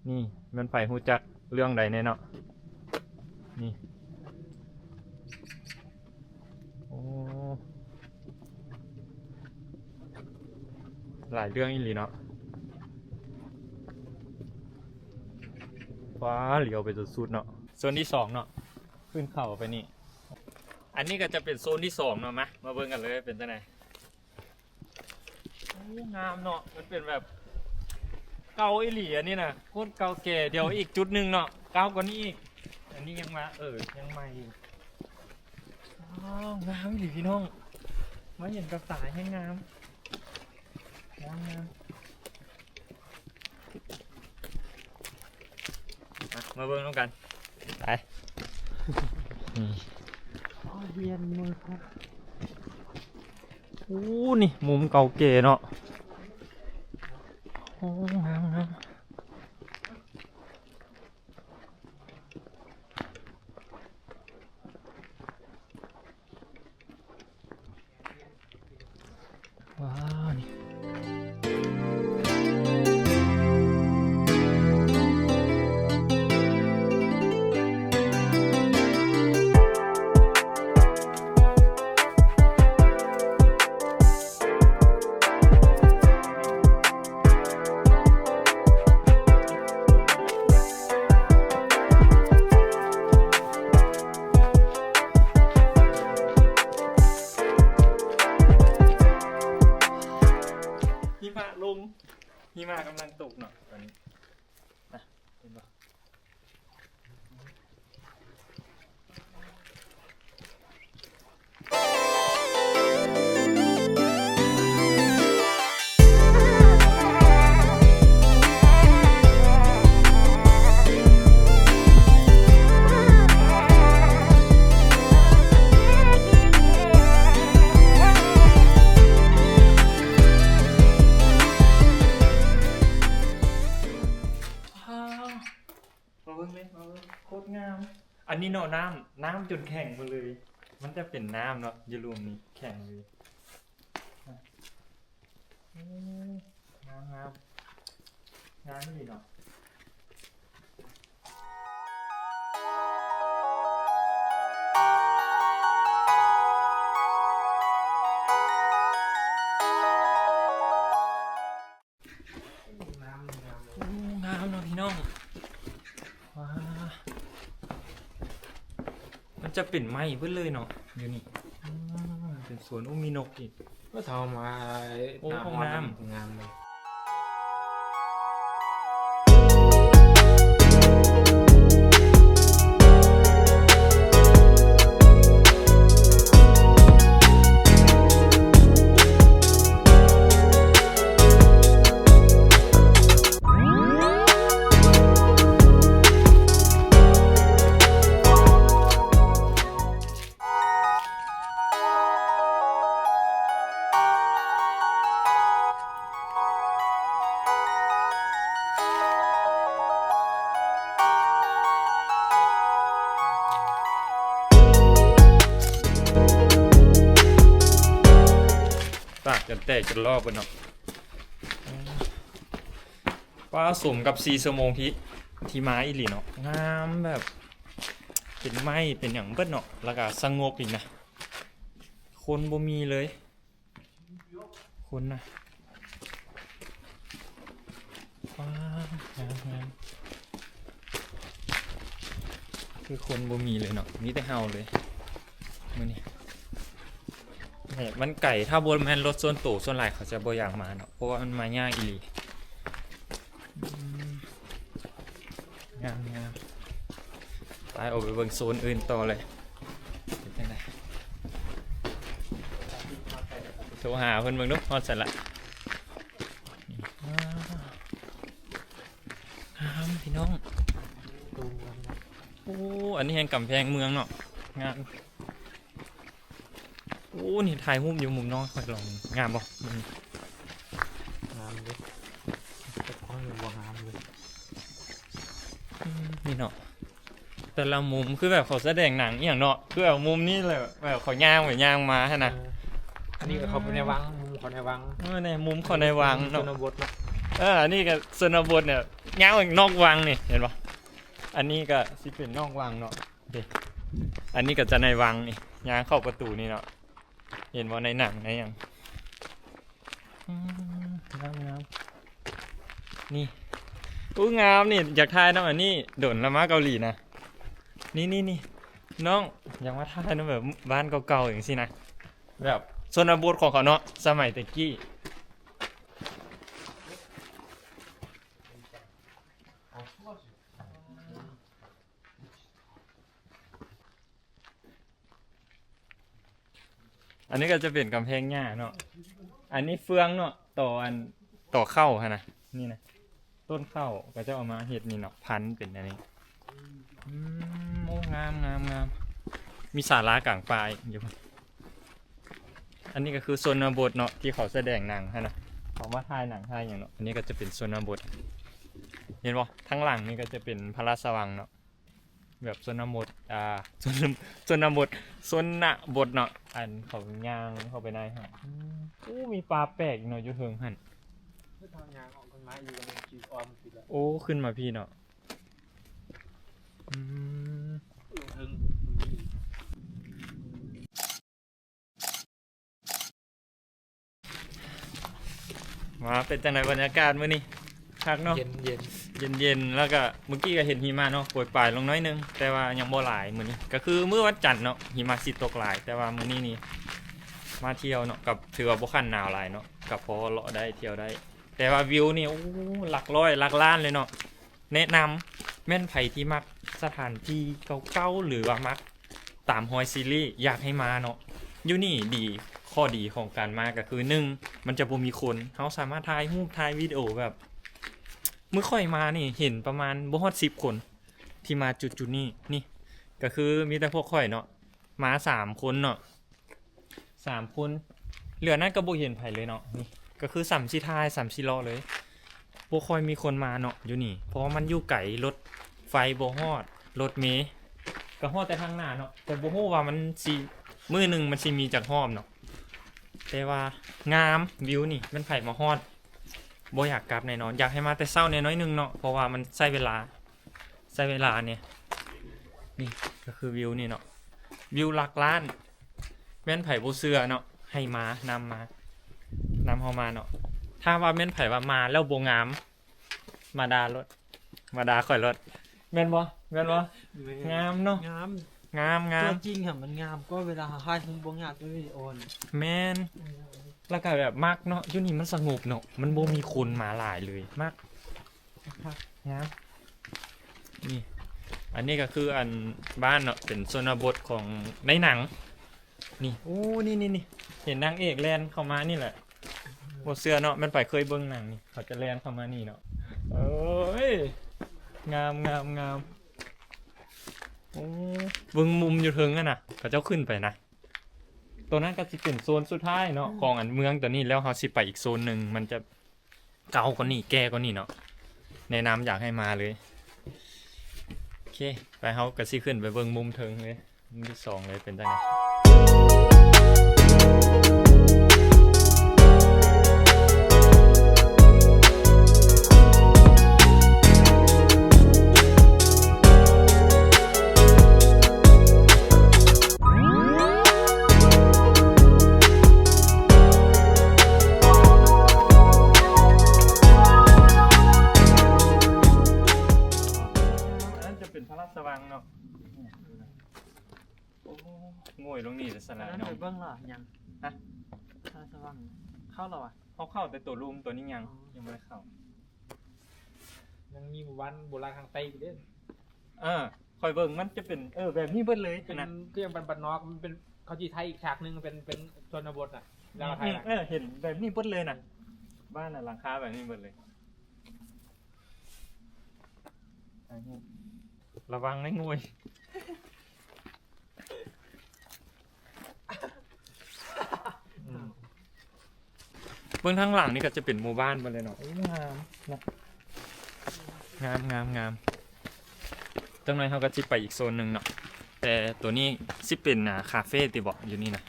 ນີ້ແມ່ນໃຜຮູ້ຈັກເລື່ອງໃດແດ່ເນາະ ນີ້ ໂອ້ ຫຼາຍເລື່ອງອີ່ຫຼີເນາະ. ວ້າ ຫຼຽວໄປຈົນສຸດເນາະ ໂຊນທີສອງເນາະ ຂຶ້ນເຂົ້າໄປນີ້. ອັນນີ້ກໍຈະເປັນໂຊນທີສອງເນາະ ມາ ມາເບິ່ງກັນເລີຍ ເປັນຈັ່ງໃດ. ໂອ້ ງາມເນາະ ມັນເປັນແບບເກົ່າອີ່ຫຼີ ອັນນີ້ນະ ໂຄດເກົ່າແກ່. ດຽວອີກຈຸດໜຶ່ງເນາະ ເກົ່າກວ່ານີ້ອີກ. ອັນນີ້ຍັງມາ ເອີ ຍັງໃໝ່ຢູ່. ວ້າວ ງາມອີ່ຫຼີພີ່ນ້ອງ ມາເຫັນກັບຕາແຮງງາມ ງາມໆ. ມາ ມາເບິ່ງນຳກັນ ໄປ. ນີ້ ໂອ້ຍ ຮຽນມືຄັບ ໂອ້ ນີ້ມຸມເກົ່າແກ່ເນາະ ໂອ້ ງາມໆ. ວ້າວ ນີ້ ຫິມະລົງ ຫິມະກຳລັງຕົກເນາະຕອນນີ້ ນະ ເຫັນບໍ່? ຫິ ອັນນີ້ເນາະ ນ້ຳ ນ້ຳຈົນແຂງໝົດເລີຍ. ມັນຈະເປັນນ້ຳເນາະ ຢູ່ລຸ່ມນີ້ແຂງເລີຍ. ໂອ້ ງາມໆ ງາມອີ່ຫຼີເນາະ. ໂອ້ ງາມເນາະພີ່ນ້ອງ. ວ້າ ມັນຈະເປັນໄມ້ເບິດເລີຍເນາະ ຢູ່ນີ້. ອືມ ເປັນສວນ. ໂອ້ ມີນົກອີກ. ກໍເຂົ້າມາ ໂອ້ ຫ້ອງນ້ຳ ງາມເລີຍ. ປາກຈົນແຕກຈົນຫຼອກເບິດເນາະ. ວ້າ ສົມກັບສີ່ຊົ່ວໂມງທີ່ ທີ່ມາອີ່ຫຼີເນາະ. ງາມແບບເປັນໄມ້ເປັນຫຍັງເບິດເນາະ ແລ້ວກະສະຫງົບອີກນະ. ຄົນບໍ່ມີເລີຍ ຄົນນະ. ວ້າ ງາມໆ ຄືຄົນບໍ່ມີເລີຍເນາະ ມີແຕ່ເຮົາເລີຍມື້ນີ້. ແບບມັນໄກ ຖ້າບໍ່ແມ່ນລົດສ່ວນໂຕ ສ່ວນຫຼາຍເຂົາຈະບໍ່ຢາກມາເນາະ ເພາະວ່າມັນມາຍາກອີ່ຫຼີ. ອືມ ງາມໆ ໄປ ອອກໄປເບິ່ງໂຊນອື່ນຕໍ່ເລີຍ. ເປັນຈັ່ງໃດ ໂທຫາເພິ່ນເບິ່ງດູ ຮອດໃສລະ. ງາມພີ່ນ້ອງ. ໂອ້ ອັນນີ້ແຮ່ງກຳແພງເມືອງເນາະ ງາມ. ໂອ້ ນີ້ຖ່າຍຮູບຢູ່ມຸມນ້ອງຂ້ອຍລອງ ງາມບໍ່? ງາມເດ້ ແຕ່ຂ້ອຍບໍ່ງາມເລີຍ. ອືມ ນີ້ເນາະ ແຕ່ລະມຸມຄືແບບເຂົາສະແດງໜັງອີ່ຫຍັງເນາະ ຄືແບບມຸມນີ້ແຫຼະ ແບບເຂົາຍ່າງໄປຍ່າງມາຫັ້ນນະ. ເອີ ອັນນີ້ກໍເຂົ້າໄປໃນວັງ ມຸມເຂົ້າໃນວັງ. ເອີ ໃນມຸມເຂົ້າໃນວັງເນາະ ຊົນນະບົດເນາະ. ເອີ ອັນນີ້ກໍຊົນນະບົດເນຍ ຍ່າງອອກນອກວັງນີ້ ເຫັນບໍ່? ອັນນີ້ກໍຊິເປັນນອກວັງເນາະ. ເດ້ ອັນນີ້ກໍຈະໃນວັງນີ້ ຍ່າງເຂົ້າປະຕູນີ້ເນາະ ເຫັນບໍ່ໃນໜັງໃນຫຍັງ. ອືມ ງາມໆ ນີ້ ໂອ້ ງາມນີ້ ຢາກຖ່າຍນຳອັນນີ້ ດົນລະມາເກົາຫຼີນະ. ນີ້ໆໆ ນ້ອງ ຢາກມາຖ່າຍນຳແບບບ້ານເກົ່າໆ ຈັ່ງຊີ້ນະ ແບບຊົນນະບົດຂອງເຂົາເນາະ ສະໄໝແຕ່ກີ້. ອັນນີ້ກໍຈະເປັນກຳແພງຫຍ້າເນາະ ອັນນີ້ເຟືອງເນາະ ຕໍ່ອັນ ຕໍ່ເຂົ້າຫັ້ນນະ ນີ້ນະ ຕົ້ນເຂົ້າກໍຈະເອົາມາເຮັດນີ້ເນາະ ພັນເປັນອັນນີ້. ອືມ ໂອ້ ງາມໆໆ ມີສາລາກາງປ່າອີກຢູ່. ອັນນີ້ກໍຄືຊົນນະບົດເນາະ ທີ່ເຂົາສະແດງໜັງຫັ້ນນະ ເຂົາມາຖ່າຍໜັງຖ່າຍຫຍັງເນາະ. ອັນນີ້ກໍຈະເປັນຊົນນະບົດ ເຫັນບໍ່? ທາງຫຼັງນີ້ກໍຈະເປັນພະລາຊະວັງເນາະ ແບບຊົນນະບົດ ອ່າ ຊົນນະ ຊົນນະບົດ ຊົນນະບົດເນາະ ອັນເຂົາຍ່າງເຂົ້າໄປໃນຫັ້ນ. ອືມ ໂອ້ ມີປ່າແປກເນາະ ຢູ່ເທິງຫັ້ນ. ຄືເຮົາຍ່າງອອກຂຶ້ນມາຢູ່ ມັນຂີ່ອ້ອມຂຶ້ນແລ້ວ ໂອ້ ຂຶ້ນມາພີ້ເນາະ. ອືມ ເທິງ ວ່າເປັນຈັ່ງໃດບັນຍາກາດມື້ນີ້? ຄັກເນາະ ເຢັນໆ ເຢັນໆ ແລ້ວກະມື້ກີ້ກະເຫັນຫິມະເນາະ ໂປຍປາຍລົງໜ້ອຍໜຶ່ງ ແຕ່ວ່າຍັງບໍ່ຫຼາຍມື້ນີ້ ກະຄືມື້ວັນຈັນເນາະ ຫິມະຊິຕົກຫຼາຍ ແຕ່ວ່າມື້ນີ້ນີ້ມາທ່ຽວເນາະ ກະຖືວ່າບໍ່ຄັນໜາວຫຼາຍເນາະ ກະພໍເລາະໄດ້ ທ່ຽວໄດ້ ແຕ່ວ່າວິວນີ້ ໂອ້ ຫຼັກຮ້ອຍ ຫຼັກລ້ານເລີຍເນາະ. ແນະນຳ ແມ່ນໃຜທີ່ມັກສະຖານທີ່ເກົ່າໆ ຫຼືວ່າມັກຕາມຮອຍຊີຣີ ຢາກໃຫ້ມາເນາະ ຢູ່ນີ້ດີ ຂໍ້ດີຂອງການມາກໍຄື ໜຶ່ງ ມັນຈະບໍ່ມີຄົນ ເຮົາສາມາດຖ່າຍຮູບ ຖ່າຍວິດີໂອແບບ ມື້ຂ້ອຍມານີ້ເຫັນປະມານບໍ່ຮອດສິບຄົນ ທີ່ມາຈຸດໆນີ້ ນີ້ກໍຄືມີແຕ່ພວກຂ້ອຍເນາະ ມາສາມຄົນເນາະ. ສາມຄົນ ເຫຼືອນັ້ນກໍບໍ່ເຫັນໃຜເລີຍເນາະ. ນີ້ກໍຄືສ່ຳຊິຖ່າຍ ສ່ຳຊິເລາະເລີຍ ບໍ່ຄ່ອຍມີຄົນມາເນາະຢູ່ນີ້ ເພາະວ່າມັນຢູ່ໄກ ລົດໄຟບໍ່ຮອດ ລົດເມ. ກໍຮອດແຕ່ທາງໜ້າເນາະ ແຕ່ບໍ່ຮູ້ວ່າມັນຊິ ມື້ໜຶ່ງມັນຊິມີຈັກຮອບເນາະ. ແຕ່ວ່າງາມ ວິວນີ້ ແມ່ນໃຜມາຮອດບໍ່ຢາກກັບແນ່ນອນ. ຢາກໃຫ້ມາແຕ່ເຊົ້າແດ່ໜ້ອຍໜຶ່ງເນາະ ເພາະວ່າມັນໃຊ້ເວລາ ໃຊ້ເວລາແດ່. ນີ້ກໍຄືວິວນີ້ເນາະ ວິວຫຼັກລ້ານ. ແມ່ນໃຜບໍ່ເຊື່ອເນາະ ໃຫ້ມາ ນຳມາ ນຳເຮົາມາເນາະ. ຖ້າວ່າແມ່ນໃຜວ່າມາແລ້ວບໍ່ງາມ ມາດ່າໂລດ ມາດ່າຂ້ອຍໂລດ. ແມ່ນບໍ່? ແມ່ນບໍ່? ແມ່ນ. ງາມເນາະ ງາມ ງາມ ງາມ. ຕົວຈິງຫັ້ນມັນງາມກວ່າເວລາເຮົາຖ່າຍຮູບບໍ່ງາມແຕ່ວິດີໂອນະ. ແມ່ນ. ແລ້ວກໍແບບມັກເນາະ ຢູ່ນີ້ມັນສະຫງົບເນາະ ມັນບໍ່ມີຄົນມາຫຼາຍເລີຍ. ມັກ ງາມ. ນີ້ ອັນນີ້ກໍຄືອັນບ້ານເນາະ ເປັນຊົນນະບົດຂອງໃນໜັງ. ນີ້ ໂອ້ ນີ້ໆໆ ເຫັນນາງເອກແລ່ນເຂົ້າມານີ້ແຫຼະ. ບໍ່ເຊື່ອເນາະ ແມ່ນໃຜເຄີຍເບິ່ງໜັງນີ້ ເຂົາຈະແລ່ນເຂົ້າມານີ້ເນາະ. ເອີຍ ງາມ ງາມ ງາມ. ໂອ້ ເບິ່ງມຸມຢູ່ເທິງຫັ້ນນະ ເຂົາເຈົ້າຂຶ້ນໄປນະ. ໂຕນັ້ນກໍຊິເປັນໂຊນສຸດທ້າຍເນາະ ຂອງອັນເມືອງໂຕນີ້ ແລ້ວເຮົາຊິໄປອີກໂຊນໜຶ່ງ ມັນຈະເກົ່າກວ່ານີ້ ແກ່ກວ່ານີ້ເນາະ. ແນະນຳຢາກໃຫ້ມາເລີຍ. ໂອເຄ ໄປ ເຮົາກໍຊິຂຶ້ນໄປເບິ່ງມຸມເທິງເລີຍ. ມື້ທີສອງເລີຍ ເປັນຈັ່ງໃດ? ອັນນັ້ນຈະເປັນພະລາຊະວັງເນາະ. ໂອ້ ໂງ່ຍລົງນີ້ລະສະຫຼາຍເນາະ. ໄປເບິ່ງລະຍັງ? ຮະ? ພະລາຊະວັງເຂົ້າລະຫວາ? ເຮົາເຂົ້າແຕ່ໂຕລຸ່ມ ໂຕນີ້ຍັງ ອໍ ຍັງບໍ່ໄດ້ເຂົ້າ. ຍັງມີໝູ່ບ້ານໂບລານທາງໃຕ້ອີກເດ້. ເອີ ຂ້ອຍເບິ່ງມັນຈະເປັນ ເອີ ແບບນີ້ເບິດເລີຍ ເປັນນະ ຄືຍັງບ້ານ ບ້ານນອກ ມັນເປັນ ເຂົາຊິໄທອີກສາກໜຶ່ງ ເປັນ ເປັນຊົນນະບົດນະ. ແລ້ວກໍໄທ ອືມ ເອີ ເຫັນແບບນີ້ເບິດເລີຍນະ ບ້ານນະ ຫຼັງຄາແບບນີ້ເບິດເລີຍ. ລະວັງໄດ້ງວຍ. ອືມ ເບິ່ງທາງຫຼັງນີ້ກໍຈະເປັນໝູ່ບ້ານເບິດເລີຍເນາະ. ໂອ້ ງາມນະ ງາມ ງາມ ງາມ. ຈັກໜ້ອຍເຮົາກໍຊິໄປອີກໂຊນໜຶ່ງເນາະ ແຕ່ໂຕນີ້ຊິເປັນ ອ່າ ຄາເຟຕິເບາະ ຢູ່ນີ້ນະ.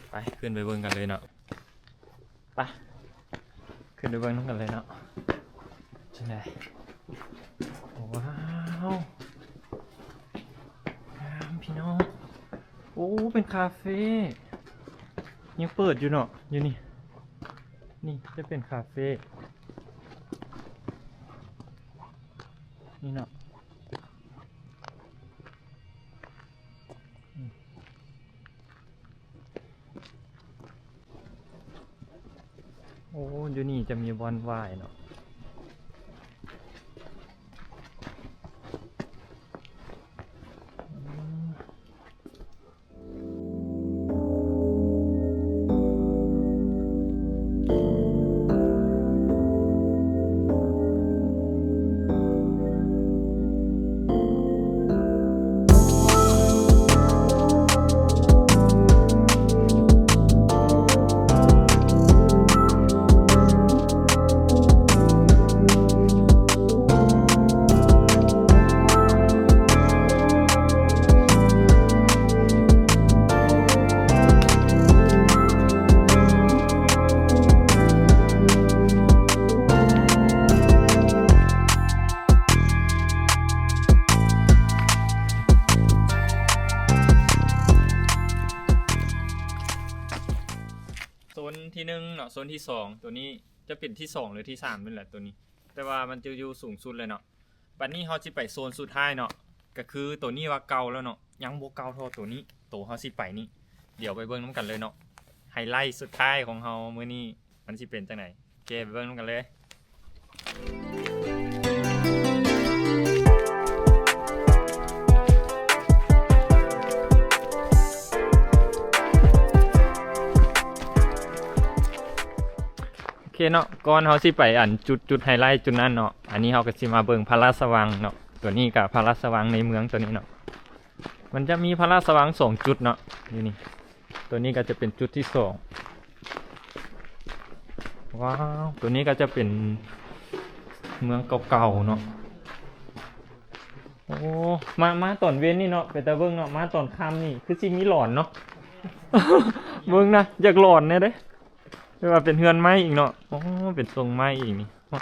ໄປ ຂຶ້ນໄປເບິ່ງກັນເລີຍເນາະ. ໄປ ຂຶ້ນໄປເບິ່ງນຳກັນເລີຍເນາະ. ຈັ່ງໃດ? ວ້າວ ງາມພີ່ນ້ອງ. ໂອ້ ເປັນຄາເຟ ຍັງເປີດຢູ່ເນາະ ຢູ່ນີ້. ນີ້ຈະເປັນຄາເຟ ນີ້ເນາະ. ໂອ້ ຢູ່ນີ້ຈະມີບ່ອນຫວ້າຍເນາະ. ໂຊນທີໜຶ່ງເນາະ ໂຊນທີສອງ ໂຕນີ້ຈະເປັນທີສອງ ຫຼື ທີສາມນີ້ແຫຼະ ໂຕນີ້ ແຕ່ວ່າມັນຈະຢູ່ສູງສຸດເລີຍເນາະ. ບັດນີ້ເຮົາຊິໄປໂຊນສຸດທ້າຍເນາະ ກໍຄືໂຕນີ້ວ່າເກົ່າແລ້ວເນາະ ຍັງບໍ່ເກົ່າເທົ່າໂຕນີ້ ໂຕເຮົາຊິໄປນີ້. ດຽວໄປເບິ່ງນຳກັນເລີຍເນາະ ໄຮໄລສຸດທ້າຍຂອງເຮົາມື້ນີ້ ມັນຊິເປັນຈັ່ງໃດ? ໂອເຄ ໄປເບິ່ງນຳກັນເລີຍ. ໂອເຄເນາະ ກ່ອນເຮົາຊິໄປອັນຈຸດ ຈຸດໄຮໄລຈຸດນັ້ນເນາະ ອັນນີ້ເຮົາກໍຊິມາເບິ່ງພະລາຊະວັງເນາະ. ຕົວນີ້ກໍພະລາຊະວັງໃນເມືອງຕົວນີ້ເນາະ ມັນຈະມີພະລາຊະວັງສອງຈຸດເນາະ ຢູ່ນີ້. ຕົວນີ້ກໍຈະເປັນຈຸດທີສອງ. ວ້າວ ຕົວນີ້ກໍຈະເປັນເມືອງເກົ່າໆເນາະ. ໂອ້ ມາ ມາຕອນເວັນນີ້ເນາະ ເປັນຕາເບິ່ງເນາະ ມາຕອນຄ່ຳນີ້ຄືຊິມີຫຼອນເນາະ ເບິ່ງນະ ຢາກຫຼອນແດ່ເດ້. ແຕ່ວ່າເປັນເຮືອນໄມ້ອີກເນາະ. ໂອ້ ເປັນຊົງໄມ້ອີກນີ້ ວ້າ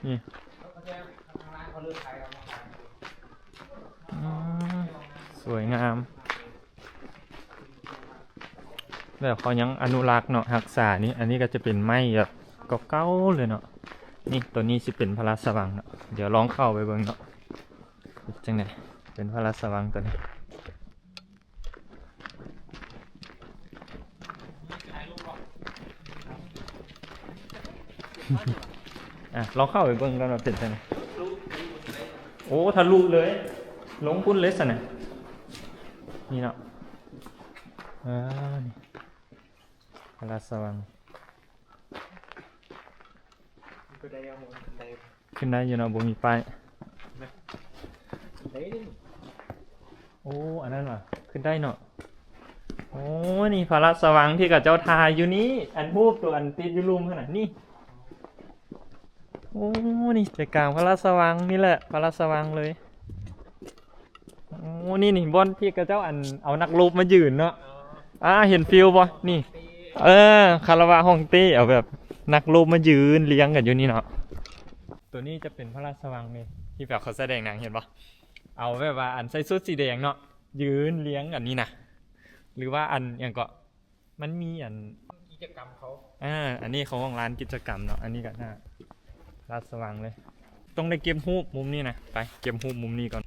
ນີ້ ອືມ ສວຍງາມ ແບບເຂົາຍັງອະນຸລັກເນາະ ຮັກສານີ້. ອັນນີ້ກໍຈະເປັນໄມ້ແບບເກົ່າໆເລີຍເນາະ. ນີ້ ໂຕນີ້ຊິເປັນພະລາຊະວັງເນາະ. ດຽວລອງເຂົ້າໄປເບິ່ງເນາະ ເປັນຈັ່ງໃດ ເປັນພະລາຊະວັງໂຕນີ້. ອ່ະ ລອງເຂົ້າໄປເບິ່ງກ່ອນວ່າເປັນຈັ່ງໃດ. ໂອ້ ທະລຸເລີຍ ລົງພຸ້ນເລີຍຊັ້ນນະ. ນີ້ເນາະ ເອີ ນີ້ ພະລາຊະວັງ ຂຶ້ນໄດ້ຢູ່ເນາະ ບໍ່ມີປ້າຍ. ໂອ້ ອັນນັ້ນຫວາ ຂຶ້ນໄດ້ເນາະ. ໂອ້ ນີ້ພະລາຊະວັງທີ່ເຂົາເຈົ້າຖ່າຍຢູ່ນີ້ ອັນຮູບຕົວອັນຕິດຢູ່ລຸ່ມຫັ້ນນະ ນີ້. ໂອ້ ນີ້ໃຈກາງພະລາຊະວັງນີ້ແຫຼະ ພະລາຊະວັງເລີຍ. ໂອ້ ນີ້ ນີ້ ບ່ອນທີ່ເຂົາເຈົ້າ ອັນ ເອົານັກລົບມາຢືນເນາະ. ອ່າ ເຫັນຟີວບໍ່ ນີ້ ເອີ ຄາລະວະຮ່ອງເຕ້ ເອົາແບບນັກລົບມາຢືນລຽງກັນຢູ່ນີ້ເນາະ. ໂຕນີ້ຈະເປັນພະລາຊະວັງເດ້ ທີ່ແບບເຂົາສະແດງໜັງ ເຫັນບໍ່ ເອົາແບບວ່າ ອັນ ໃສ່ຊຸດສີແດງເນາະ ຢືນລຽງກັນນີ້ນະ. ຫຼືວ່າ ອັນ ຫຍັງເກາະ ມັນມີ ອັນ ກິດຈະກຳເຂົາ ອ່າ ອັນນີ້ເຂົາຫ້ອງລານກິດຈະກຳເນາະ. ອັນນີ້ກໍໜ້າລາຊະວັງເລີຍ. ຕ້ອງໄດ້ເກັບຮູບມຸມນີ້ນະ ໄປເກັບຮູບມຸມນີ້ກ່ອນ.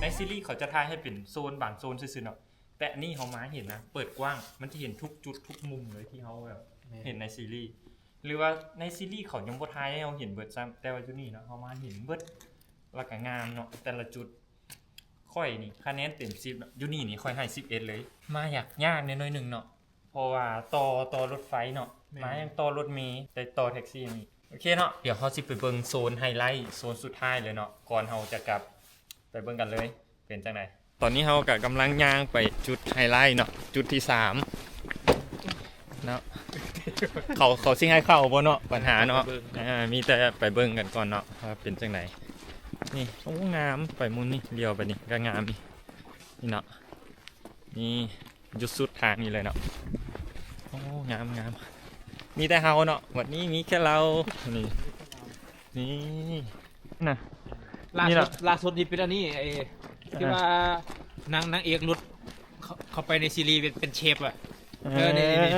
ໃນຊີຣີເຂົາຈະຖ່າຍໃຫ້ເປັນໂຊນບາງໂຊນຊື່ໆເນາະ. ແຕ່ອັນນີ້ເຮົາມາເຫັນນະ ເປີດກວ້າງ ມັນຈະເຫັນທຸກຈຸດທຸກມຸມເລີຍທີ່ເຮົາແບບ ແມ່ນ ເຫັນໃນຊີຣີ. ຫຼືວ່າໃນຊີຣີເຂົາຍັງບໍ່ຖ່າຍໃຫ້ເຮົາເຫັນເບິດຊ້ຳ ແຕ່ວ່າຢູ່ນີ້ເນາະ ເຮົາມາເຫັນເບິດ ແລ້ວກໍງາມເນາະ ແຕ່ລະຈຸດ. ຂ້ອຍນີ້ຄະແນນເຕັມສິບເນາະ ຢູ່ນີ້ນີ້ຂ້ອຍໃຫ້ສິບເອັດເລີຍ. ມາຍາກຍາກແດ່ໜ້ອຍໜຶ່ງເນາະ ເພາະວ່າຕໍ່ ຕໍ່ລົດໄຟເນາະ ແມ່ນ ມາຍັງຕໍ່ລົດເມ ແຕ່ຕໍ່ແທັກຊີນີ້. ໂອເຄເນາະ ດຽວເຮົາຊິໄປເບິ່ງໂຊນໄຮໄລ ໂຊນສຸດທ້າຍເລີຍເນາະ ກ່ອນເຮົາຈະກັບໄປເບິ່ງກັນເລີຍ ເປັນຈັ່ງໃດ. ຕອນນີ້ເຮົາກໍກຳລັງຍ່າງໄປຈຸດໄຮໄລເນາະ ຈຸດທີສາມເນາະ. ເຂົາ ເຂົາຊິໃຫ້ເຂົ້າບໍ່ເນາະ ບັນຫາເນາະ. ເບິ່ງ ອ່າ ມີແຕ່ໄປເບິ່ງກັນກ່ອນເນາະວ່າເປັນຈັ່ງໃດ. ນີ້ ໂອ້ ງາມ ໄປມຸມນີ້ ຫຼຽວໄປນີ້ກໍງາມ ນີ້ ນີ້ເນາະ. ນີ້ ຢູ່ສຸດທາງນີ້ເລີຍເນາະ. ໂອ້ ງາມໆ ມີແຕ່ເຮົາເນາະ ວັນນີ້ມີແຄ່ເຮົາ ນີ້ ນີ້ນະ. ລ່າສຸດ ນີ້ເນາະ ລ່າສຸດນີ້ເປັນອັນນີ້ ໄອ້ທີ່ວ່າ ອ່າ ນາງ ນາງເອກຫຼຸດເຂົ້າ ເຂົ້າໄປໃນຊີຣີເປັນ ເປັນເຊຟອະ. ເອີ ເອີ ນີ້ ນີ້ ນີ້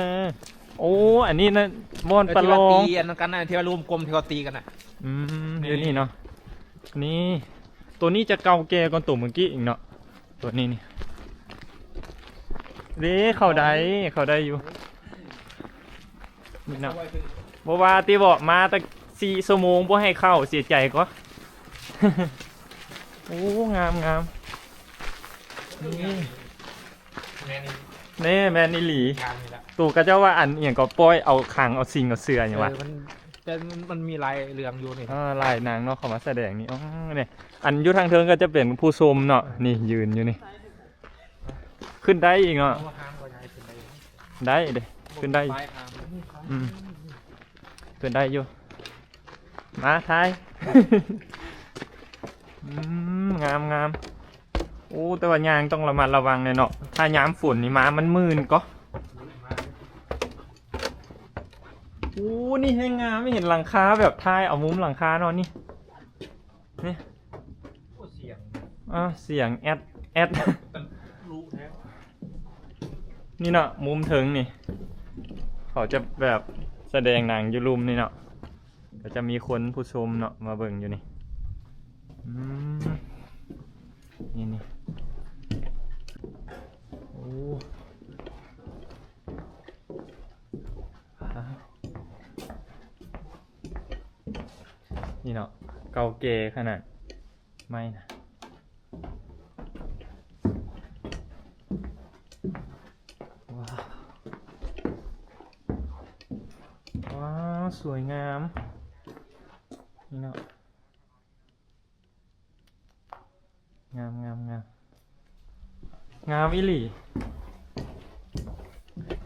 ໂອ້ ອັນນີ້ນະ ບ່ອນປະລອງ ເອີ ທີ່ວ່າຕີອັນນັ້ນກັນນະ ທີ່ວ່າລູກກົມທີ່ເຂົາຕີກັນນະ. ອືມ ນີ້ ຢູ່ນີ້ເນາະ. ນີ້ ໂຕນີ້ຈະເກົ່າແກ່ກວ່າໂຕເມື່ອກີ້ອີກເນາະ. ຕົວນີ້ນີ້ ເດ້ ເຂົ້າໄດ້ ເຂົ້າໄດ້ຢູ່ ນີ້ເນາະ. ບໍ່ວ່າຕິເບາະ ມາຕັ້ງສີ່ຊົ່ວໂມງບໍ່ໃຫ້ເຂົ້າ ເສຍໃຈກໍ. ໂອ້ ງາມໆ ນີ້ ແມ່ນອີ່ ນີ້ແມ່ນອີ່ຫຼີ ງາມນີ້ລະ. ໂຕເຂົາເຈົ້າວ່າອັນອີ່ຫຍັງກໍ ປ່ອຍເອົາຄັງເອົາສິງເອົາເສືອຫຍັງວະ. ເອີ ມັນ ແຕ່ມັນ ມັນມີຫຼາຍເລື່ອງຢູ່ນີ້ ເອີ ຫຼາຍນາງເນາະ ເຂົ້າມາສະແດງນີ້. ອໍ ນີ້ ອັນຢູ່ທາງເທິງກໍຈະເປັນຜູ້ຊົມເນາະ ນີ້ຢືນຢູ່ນີ້. ຂຶ້ນໄດ້ອີກເນາະ ໄດ້ເດ້ ຂຶ້ນໄດ້ ອືມ ຂຶ້ນໄດ້ຢູ່ ມາຖ່າຍ. ອືມ ງາມໆ. ໂອ້ ແຕ່ວ່າຍ່າງຕ້ອງລະມັດລະວັງແດ່ເນາະ ຖ້າຍາມຝົນນີ້ມາ ມັນມື່ນກໍ. ໂອ້ ນີ້ແຮງງາມ ເຫັນຫຼັງຄາ ແບບຖ່າຍເອົາມຸມຫຼັງຄາເນາະ ນີ້ ນີ້ ໂອ້ ສຽງ ອ່າ ສຽງແອດ ແອດ ນີ້ເນາະ ມຸມເທິງນີ້ ເຂົາຈະແບບສະແດງໜັງຢູ່ລຸ່ມນີ້ເນາະ ກໍຈະມີຄົນຜູ້ຊົມເນາະ ມາເບິ່ງຢູ່ນີ້. ອືມ ນີ້ໆ ໂອ້ ນີ້ເນາະ ເກົ່າແກ່ຂະໜາດ ໄມ້ນະ ວ້າວ ວ້າວ ສວຍງາມ ນີ້ເນາະ ງາມ ງາມ ງາມ ງາມອີ່ຫຼີ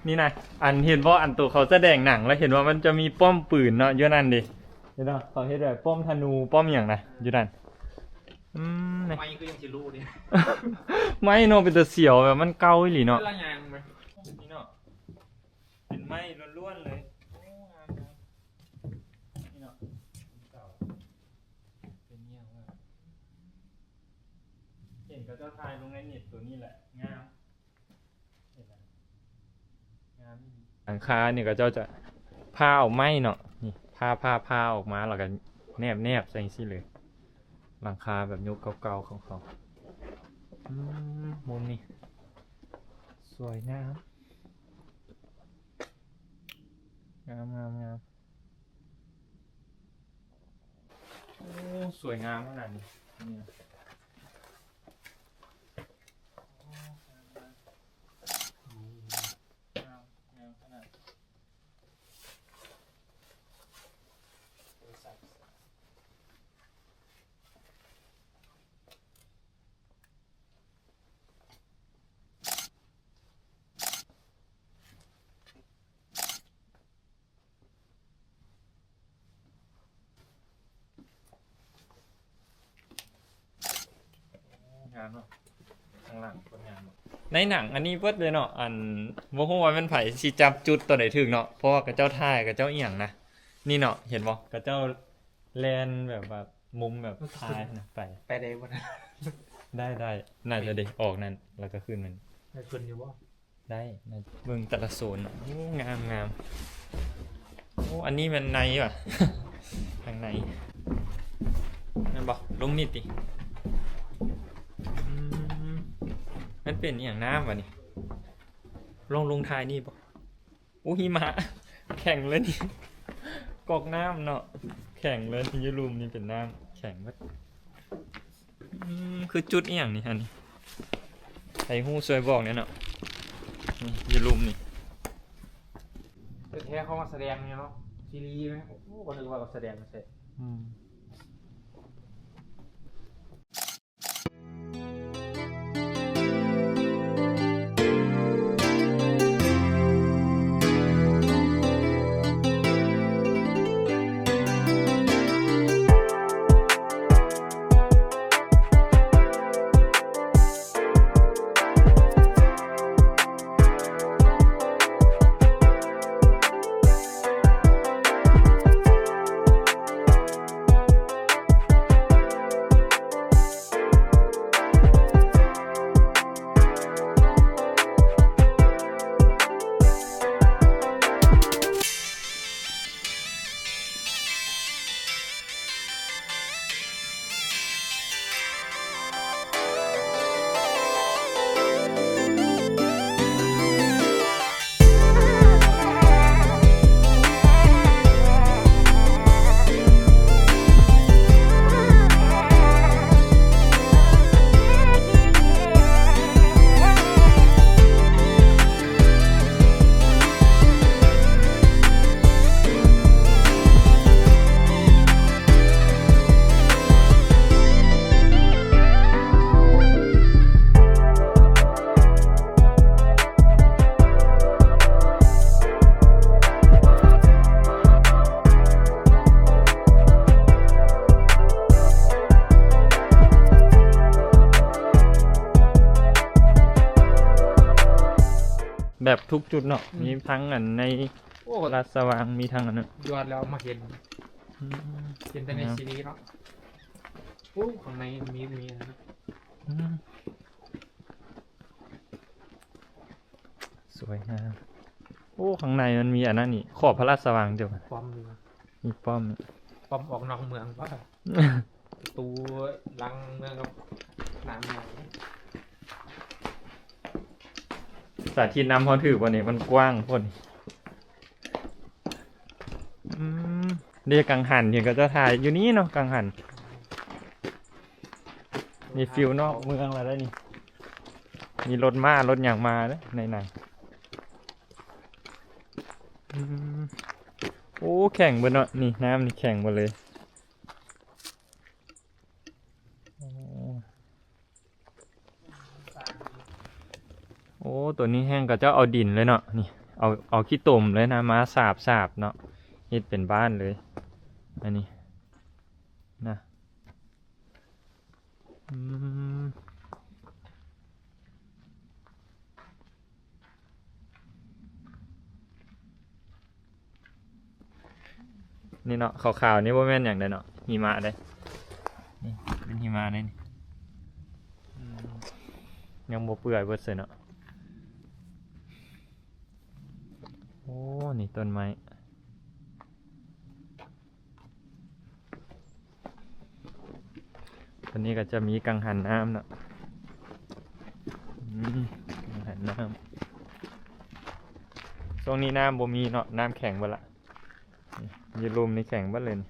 ນີ້ນະ ອັນເຫັນບໍ່ ອັນໂຕເຂົາສະແດງໜັງ ແລ້ວເຫັນວ່າມັນຈະມີປ້ອມປືນເນາະ ຢູ່ນັ້ນເດ້ ເຫັນບໍ່ ເຂົາເຮັດແບບປ້ອມທະນູ ປ້ອມຫຍັງນະ ຢູ່ນັ້ນ ອືມ ໄມ້ຄືຍັງຊິຮູ້ເດ້ ໄມ້ເນາະ ເປັນຕາສຽວ ແບບມັນເກົ່າອີ່ຫຼີເນາະ ເວລາຍ່າງໄປ ນີ້ເນາະ ເປັນໄມ້ລ້ວນໆເລີຍ ໂອ້ ງາມໆ ນີ້ເນາະ ເປັນຫຍັງວະ ເຫັນເຂົາເຈົ້າຖ່າຍລົງໃນເນັດ ໂຕນີ້ແຫຼະ ງາມ ເຫັນແລ້ວ ງາມອີ່ຫຼີ ຫຼັງຄານີ້ເຂົາເຈົ້າຈະຜ່າເອົາໄມ້ເນາະ ນີ້ ຜ່າ ຜ່າ ຜ່າອອກມາ ແລ້ວກໍແນບ ແນບໃສ່ຈັ່ງຊີ້ເລີຍ ຫຼັງຄາແບບຍຸກເກົ່າໆຂອງເຂົາ ອືມ ມຸມນີ້ ສວຍງາມ ງາມ ງາມ ງາມ ໂອ້ ສວຍງາມຂະໜາດນີ້ ນີ້ນະ ໂອ້ ງາມ ງາມ ງາມຂະໜາດ ງາມເນາະ ຂ້າງຫຼັງໂຄດງາມເນາະ ໃນໜັງອັນນີ້ເບິດເລີຍເນາະ ອັນ ບໍ່ຮູ້ວ່າແມ່ນໃຜຊິຈັບຈຸດຕົວໃດຖືກເນາະ ເພາະວ່າເຂົາເຈົ້າຖ່າຍ ເຂົາເຈົ້າອີ່ຫຍັງນະ ນີ້ເນາະ ເຫັນບໍ່ ເຂົາເຈົ້າແລ່ນແບບວ່າມຸມແບບຖ່າຍນະ ໄປ ໄປໄດ້ບໍ່ນະ ໄດ້ ໄດ້ ໜ້າຈະໄດ້ອອກນັ້ນ ແລ້ວກໍຂຶ້ນນັ້ນ ໄດ້ຂຶ້ນຢູ່ບໍ່? ໄດ້ ເບິ່ງແຕ່ລະໂຊນ ໂອ້ ງາມໆ ໂອ້ ອັນນີ້ແມ່ນໃນຫວາ ທາງໃນ ແມ່ນບໍ່? ລົງນີ້ຕິ ອືມ ມັນເປັນອີ່ຫຍັງ ນ້ຳຫວານີ້? ລອງລົງຖ່າຍນີ້ບໍ່? ໂອ້ ຫິມະ ແຂງເລີຍນີ້ ກອກນ້ຳເນາະ ແຂງເລີຍ ຢູ່ລຸ່ມນີ້ເປັນນ້ຳ ແຂງເບິດ. ອືມ ຄືຈຸດອີ່ຫຍັງນີ້ ອັນນີ້ ໃຜຮູ້ຊ່ວຍບອກແດ່ເນາະ ນີ້ ຢູ່ລຸ່ມນີ້ ແທ້ໆ ເຂົາມາສະແດງນີ້ເນາະ ຊີຣີແມ່ນ ໂອ້ ກໍນຶກວ່າສະແດງແທ້ ອືມ. ແບບທຸກຈຸດເນາະ ອືມ ມີທັງອັນໃນ ໂອ້ ລາດສະຫວ່າງ ມີທັງອັນນັ້ນ ຍອດແລ້ວມາເຫັນ ອືມ ເຫັນແຕ່ໃນ ງາມ ຊີຣີເນາະ ໂອ້ ຂ້າງໃນມີ ມີອັນນັ້ນ ອືມ ສວຍງາມ ໂອ້ ຂ້າງໃນມັນມີອັນນັ້ນນີ້ ຂອບພະລາຊະວັງເຈົ້າ ປ້ອມ ມີປ້ອມ ປ້ອມອອກນອກເມືອງ ປະຕູຫຼັງເມືອງກັບ ສາທິດນຳເຮົາຖືກບໍ່ນີ້? ມັນກວ້າງໂພດ. ອືມ ເດ້ ກັງຫັນທີ່ເຂົາເຈົ້າຖ່າຍຢູ່ນີ້ເນາະ ກັງຫັນ. ນີ້ຟິວນອກເມືອງແລ້ວເດ້ນີ້. ມີລົດມ້າລົດຫຍັງມາເດ້ໃນນັ້ນ. ອືມ ໂອ້ ແຂງເບິດເນາະ ນີ້ ນ້ຳນີ້ແຂງເບິດເລີຍ. ໂອ້ ໂອ້ ໂຕນີ້ແຮ່ງເຂົາເຈົ້າເອົາດິນເລີຍເນາະ ນີ້ ເອົາ ເອົາຂີ້ຕົມເລີຍນະ ມາສາບໆເນາະ ເຮັດເປັນບ້ານເລີຍ ອັນນີ້ນະ. ອືມ ນີ້ເນາະ ຂາວໆນີ້ບໍ່ແມ່ນຫຍັງເດ້ເນາະ ຫິມະເດ້ ນີ້ເປັນຫິມະເດ້ນີ້. ອືມ ຍັງບໍ່ເປື່ອຍເບິດເລີຍເນາະ. ໂອ້ ນີ້ຕົ້ນໄມ້. ຕົວນີ້ກໍຈະມີກັງຫັນນ້ຳເນາະ ອືມ ກັງຫັນນ້ຳ. ຊ່ວງນີ້ນ້ຳບໍ່ມີເນາະ ນ້ຳແຂງເບິດລະ ນີ້ ຢູ່ລຸ່ມນີ້ແຂງເບິດເລີຍນີ້.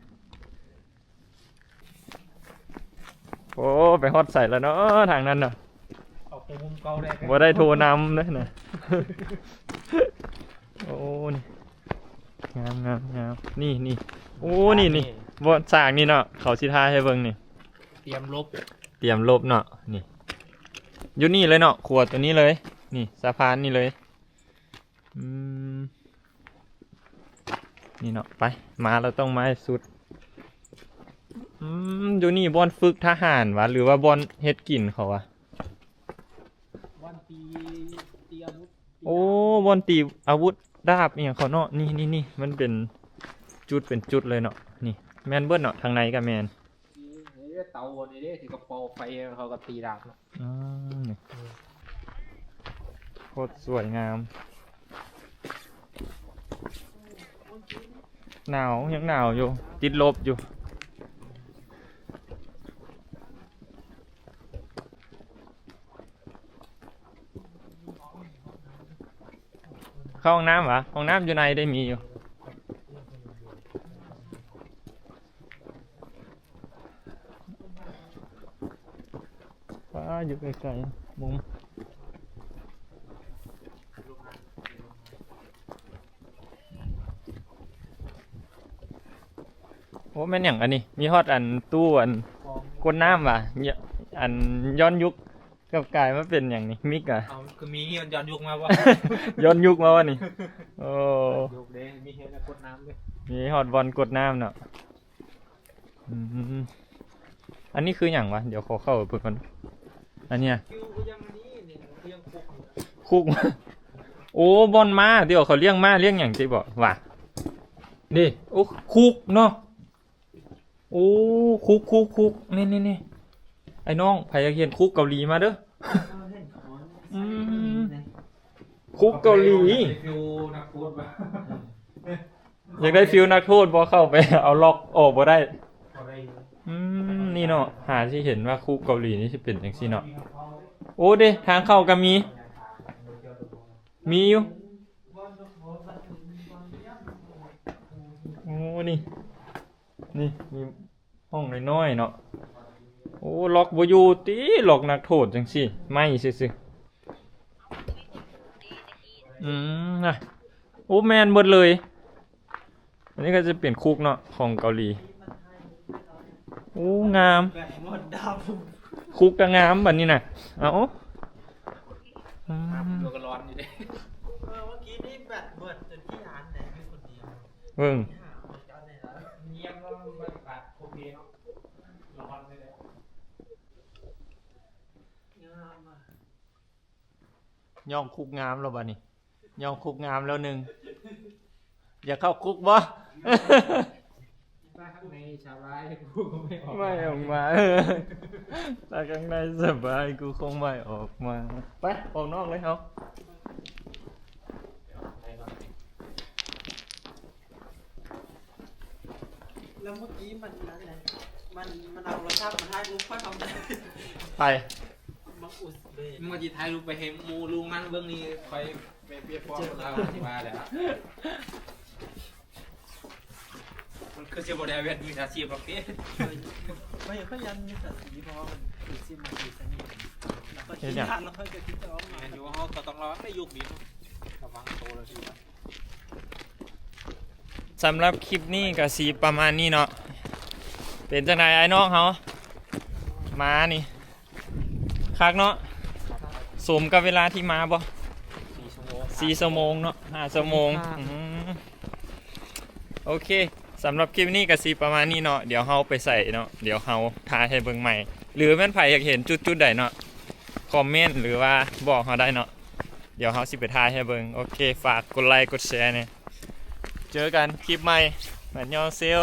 ໂອ້ ໄປຮອດໃສແລ້ວເນາະ ທາງນັ້ນເນາະ ອອກໄປມຸມເກົ່າໄດ້ ບໍ່ໄດ້ໂທນຳເດ້ນະ. ໂອ້ ນີ້ ງາມໆໆ ນີ້ໆ ໂອ້ ນີ້ໆ ບ່ອນສ້າງນີ້ເນາະ ເຂົາຊິຖ່າຍໃຫ້ເບິ່ງນີ້ ຕຽມຫຼົບ ຕຽມຫຼົບເນາະ ນີ້ ຢູ່ນີ້ເລີຍເນາະ ຂົວຕົວນີ້ເລີຍ ນີ້ ສະພານນີ້ເລີຍ. ອືມ ນີ້ເນາະ ໄປ ມາແລ້ວຕ້ອງມາໃຫ້ສຸດ. ອືມ ຢູ່ນີ້ບ່ອນຝຶກທະຫານຫວາ ຫຼືວ່າບ່ອນເຮັດກິນເຂົາຫວາ? ບ່ອນຕີ ຕີອາວຸດ ໂອ້ ບ່ອນຕີອາວຸດ ດາບອີ່ຫຍັງເຂົາເນາະ ນີ້ໆໆ ມັນເປັນຈຸດເປັນຈຸດເລີຍເນາະ ນີ້ແມ່ນເບິດເນາະ ທາງໃນກໍແມ່ນ ເອີ ເຕົາອັນນີ້ເດ້ ທີ່ກະເປົາໄຟ ເຂົາກໍຕີດາບເນາະ. ອືມ ນີ້ ໂຄດສວຍງາມ ໜາວ ຍັງໜາວຢູ່ ຕິດລົບຢູ່. ເຂົ້າຫ້ອງນ້ຳຫວາ? ຫ້ອງນ້ຳຢູ່ໃນໄດ້ມີຢູ່. ວ້າ ຢູ່ໄກໆ ມຸມ. ໂອ້ ແມ່ນຫຍັງອັນນີ້? ມີຮອດອັນຕູ້ອັນກົດນ້ຳຫວາ? ຍ- ອັນຍ້ອນຍຸກ ກັບກາຍມາເປັນຫຍັງນີ້? ມິກຫວາ? ເອົາ ຄືມີຍ້ອນ ຍ້ອນຍຸກມາບໍ່? ຍ້ອນຍຸກມາບໍ່ນີ້? ໂອ້ ຍ້ອນຍຸກເດ້ ມີເຮັດໃຫ້ກົດນ້ຳເດ້ ມີຮອດບ່ອນກົດນ້ຳເນາະ. ອືມ ອັນນີ້ຄືຫຍັງຫວາ? ດຽວຂໍເຂົ້າໄປເບິ່ງກ່ອນ. ອັນເນີ້ຍ ຄືຫຍັງອັນນີ້? ນີ້ຄືຫຍັງ? ຄຸກ ຄຸກ. ໂອ້ ບ່ອນມ້າຕິ ເຂົາລ້ຽງມ້າລ້ຽງຫຍັງຕິບໍຫວາ? ນີ້ ໂອ້ ຄຸກເນາະ. ໂອ້ ຄຸກ ຄຸກ ຄຸກ ນີ້ໆໆ ໄອ້ນ້ອງ ໃຜຢາກເຫັນຄຸກເກົາຫຼີມາເດີ. ອືມ ຄຸກເກົາຫຼີ ຢາກໄດ້ຟີວນັກໂທດບໍ່? ເຂົ້າໄປເອົາລັອກອອກບໍ່ໄດ້. ອືມ ນີ້ເນາະ ຫາຊິເຫັນວ່າຄຸກເກົາຫຼີນີ້ຊິເປັນຈັ່ງຊີ້ເນາະ. ໂອ້ ເດ້ ທາງເຂົ້າກໍມີ ມີຢູ່. ໂອ້ ນີ້ ນີ້ມີຫ້ອງນ້ອຍໆເນາະ. ໂອ້ ລັອກບໍ່ຢູ່ຕິ ລັອກນັກໂທດຈັ່ງຊີ້ ໄມ້ຊື່ໆ. ອືມ ນະ ໂອ້ ແມ່ນເບິດເລີຍ. ອັນນີ້ກໍຈະເປັນຄຸກເນາະ ຂອງເກົາຫຼີ. ໂອ້ ງາມ ຄຸກກໍງາມບັດນີ້ນະ. ເອົາ ອືມ ຢູ່ກໍຮ້ອນຢູ່ເດ້. ເອີ ເມື່ອກີ້ນີ້ແບັດເບິດຈົນຂີ້ຮ້ານແດ່ ຢູ່ຄົນດຽວ. ເບິ່ງ ງຽບແລ້ວ ບັນຍາກາດໂອເຄເນາະ ຮ້ອນເລີຍ. ງາມອະ. ຍ້ອງຄຸກງາມແລ້ວບັດນີ້ ຍ້ອງຄຸກງາມແລ້ວໜຶ່ງ. ຢາກເຂົ້າຄຸກບໍ່? ຖ້າຂ້າງໃນສະບາຍ ກູກໍໄມ່ອອກ ໄມ່ອອກມາ. ເອີ ຖ້າຂ້າງໃນສະບາຍ ກູຄົງໄມ່ອອກມາ. ໄປ ອອກນອກເລີຍເຮົາ. ແລ້ວເມື່ອກີ້ມັນນັ້ນແຫຼະ ມັນ ມັນເອົາໂທລະສັບມາຖ່າຍຮູບຂ້ອຍທຳໄມ? ໃຜ? ມັນຊິຖ່າຍຮູບໄປໃຫ້ໝູ່ລູກມັນເບິ່ງນີ້ ຂ້ອຍໄປປຽບປ້ອງລາວວ່າແລ້ວ ມັນຄືຊິບໍ່ໄດ້ເວດມີສາຊີບດອກຕິ ຂ້ອຍ ຂ້ອຍຢ້ານມິດສາຊີບ ເພາະວ່າມັນຄືຊິມາທີ່ສະໜິດ ແລ້ວກໍ ເຮັດຫຍັງ? ແມ່ນຢູ່ ເຮົາກໍຕ້ອງລະວັງໃນຍຸກນີ້ເນາະ ລະວັງໂຕລະດີ. ສຳລັບຄລິບນີ້ກໍຊິປະມານນີ້ເນາະ ເປັນຈັ່ງໃດອ້າຍນ້ອງເຮົາ ມານີ້ ຄັກເນາະ ສົມກັບເວລາທີ່ມາບໍ່? ສີ່ຊົ່ວໂມງ ສີ່ຊົ່ວໂມງເນາະ ຫ້າຊົ່ວໂມງ ອືມ ໂອເຄ ສຳລັບຄລິບນີ້ກໍຊິປະມານນີ້ເນາະ ດຽວເຮົາໄປໃສເນາະ ດຽວເຮົາຖ່າຍໃຫ້ເບິ່ງໃໝ່ ຫຼືແມ່ນໃຜຢາກເຫັນຈຸດໆໃດເນາະ ຄອມເມັນ ຫຼືວ່າບອກເຮົາໄດ້ເນາະ ດຽວເຮົາຊິໄປຖ່າຍໃຫ້ເບິ່ງ ໂອເຄ ຝາກກົດໄລກົດແຊແດ່ ເຈີກັນຄລິບໃໝ່ ອັນຍອງເຊໂອ.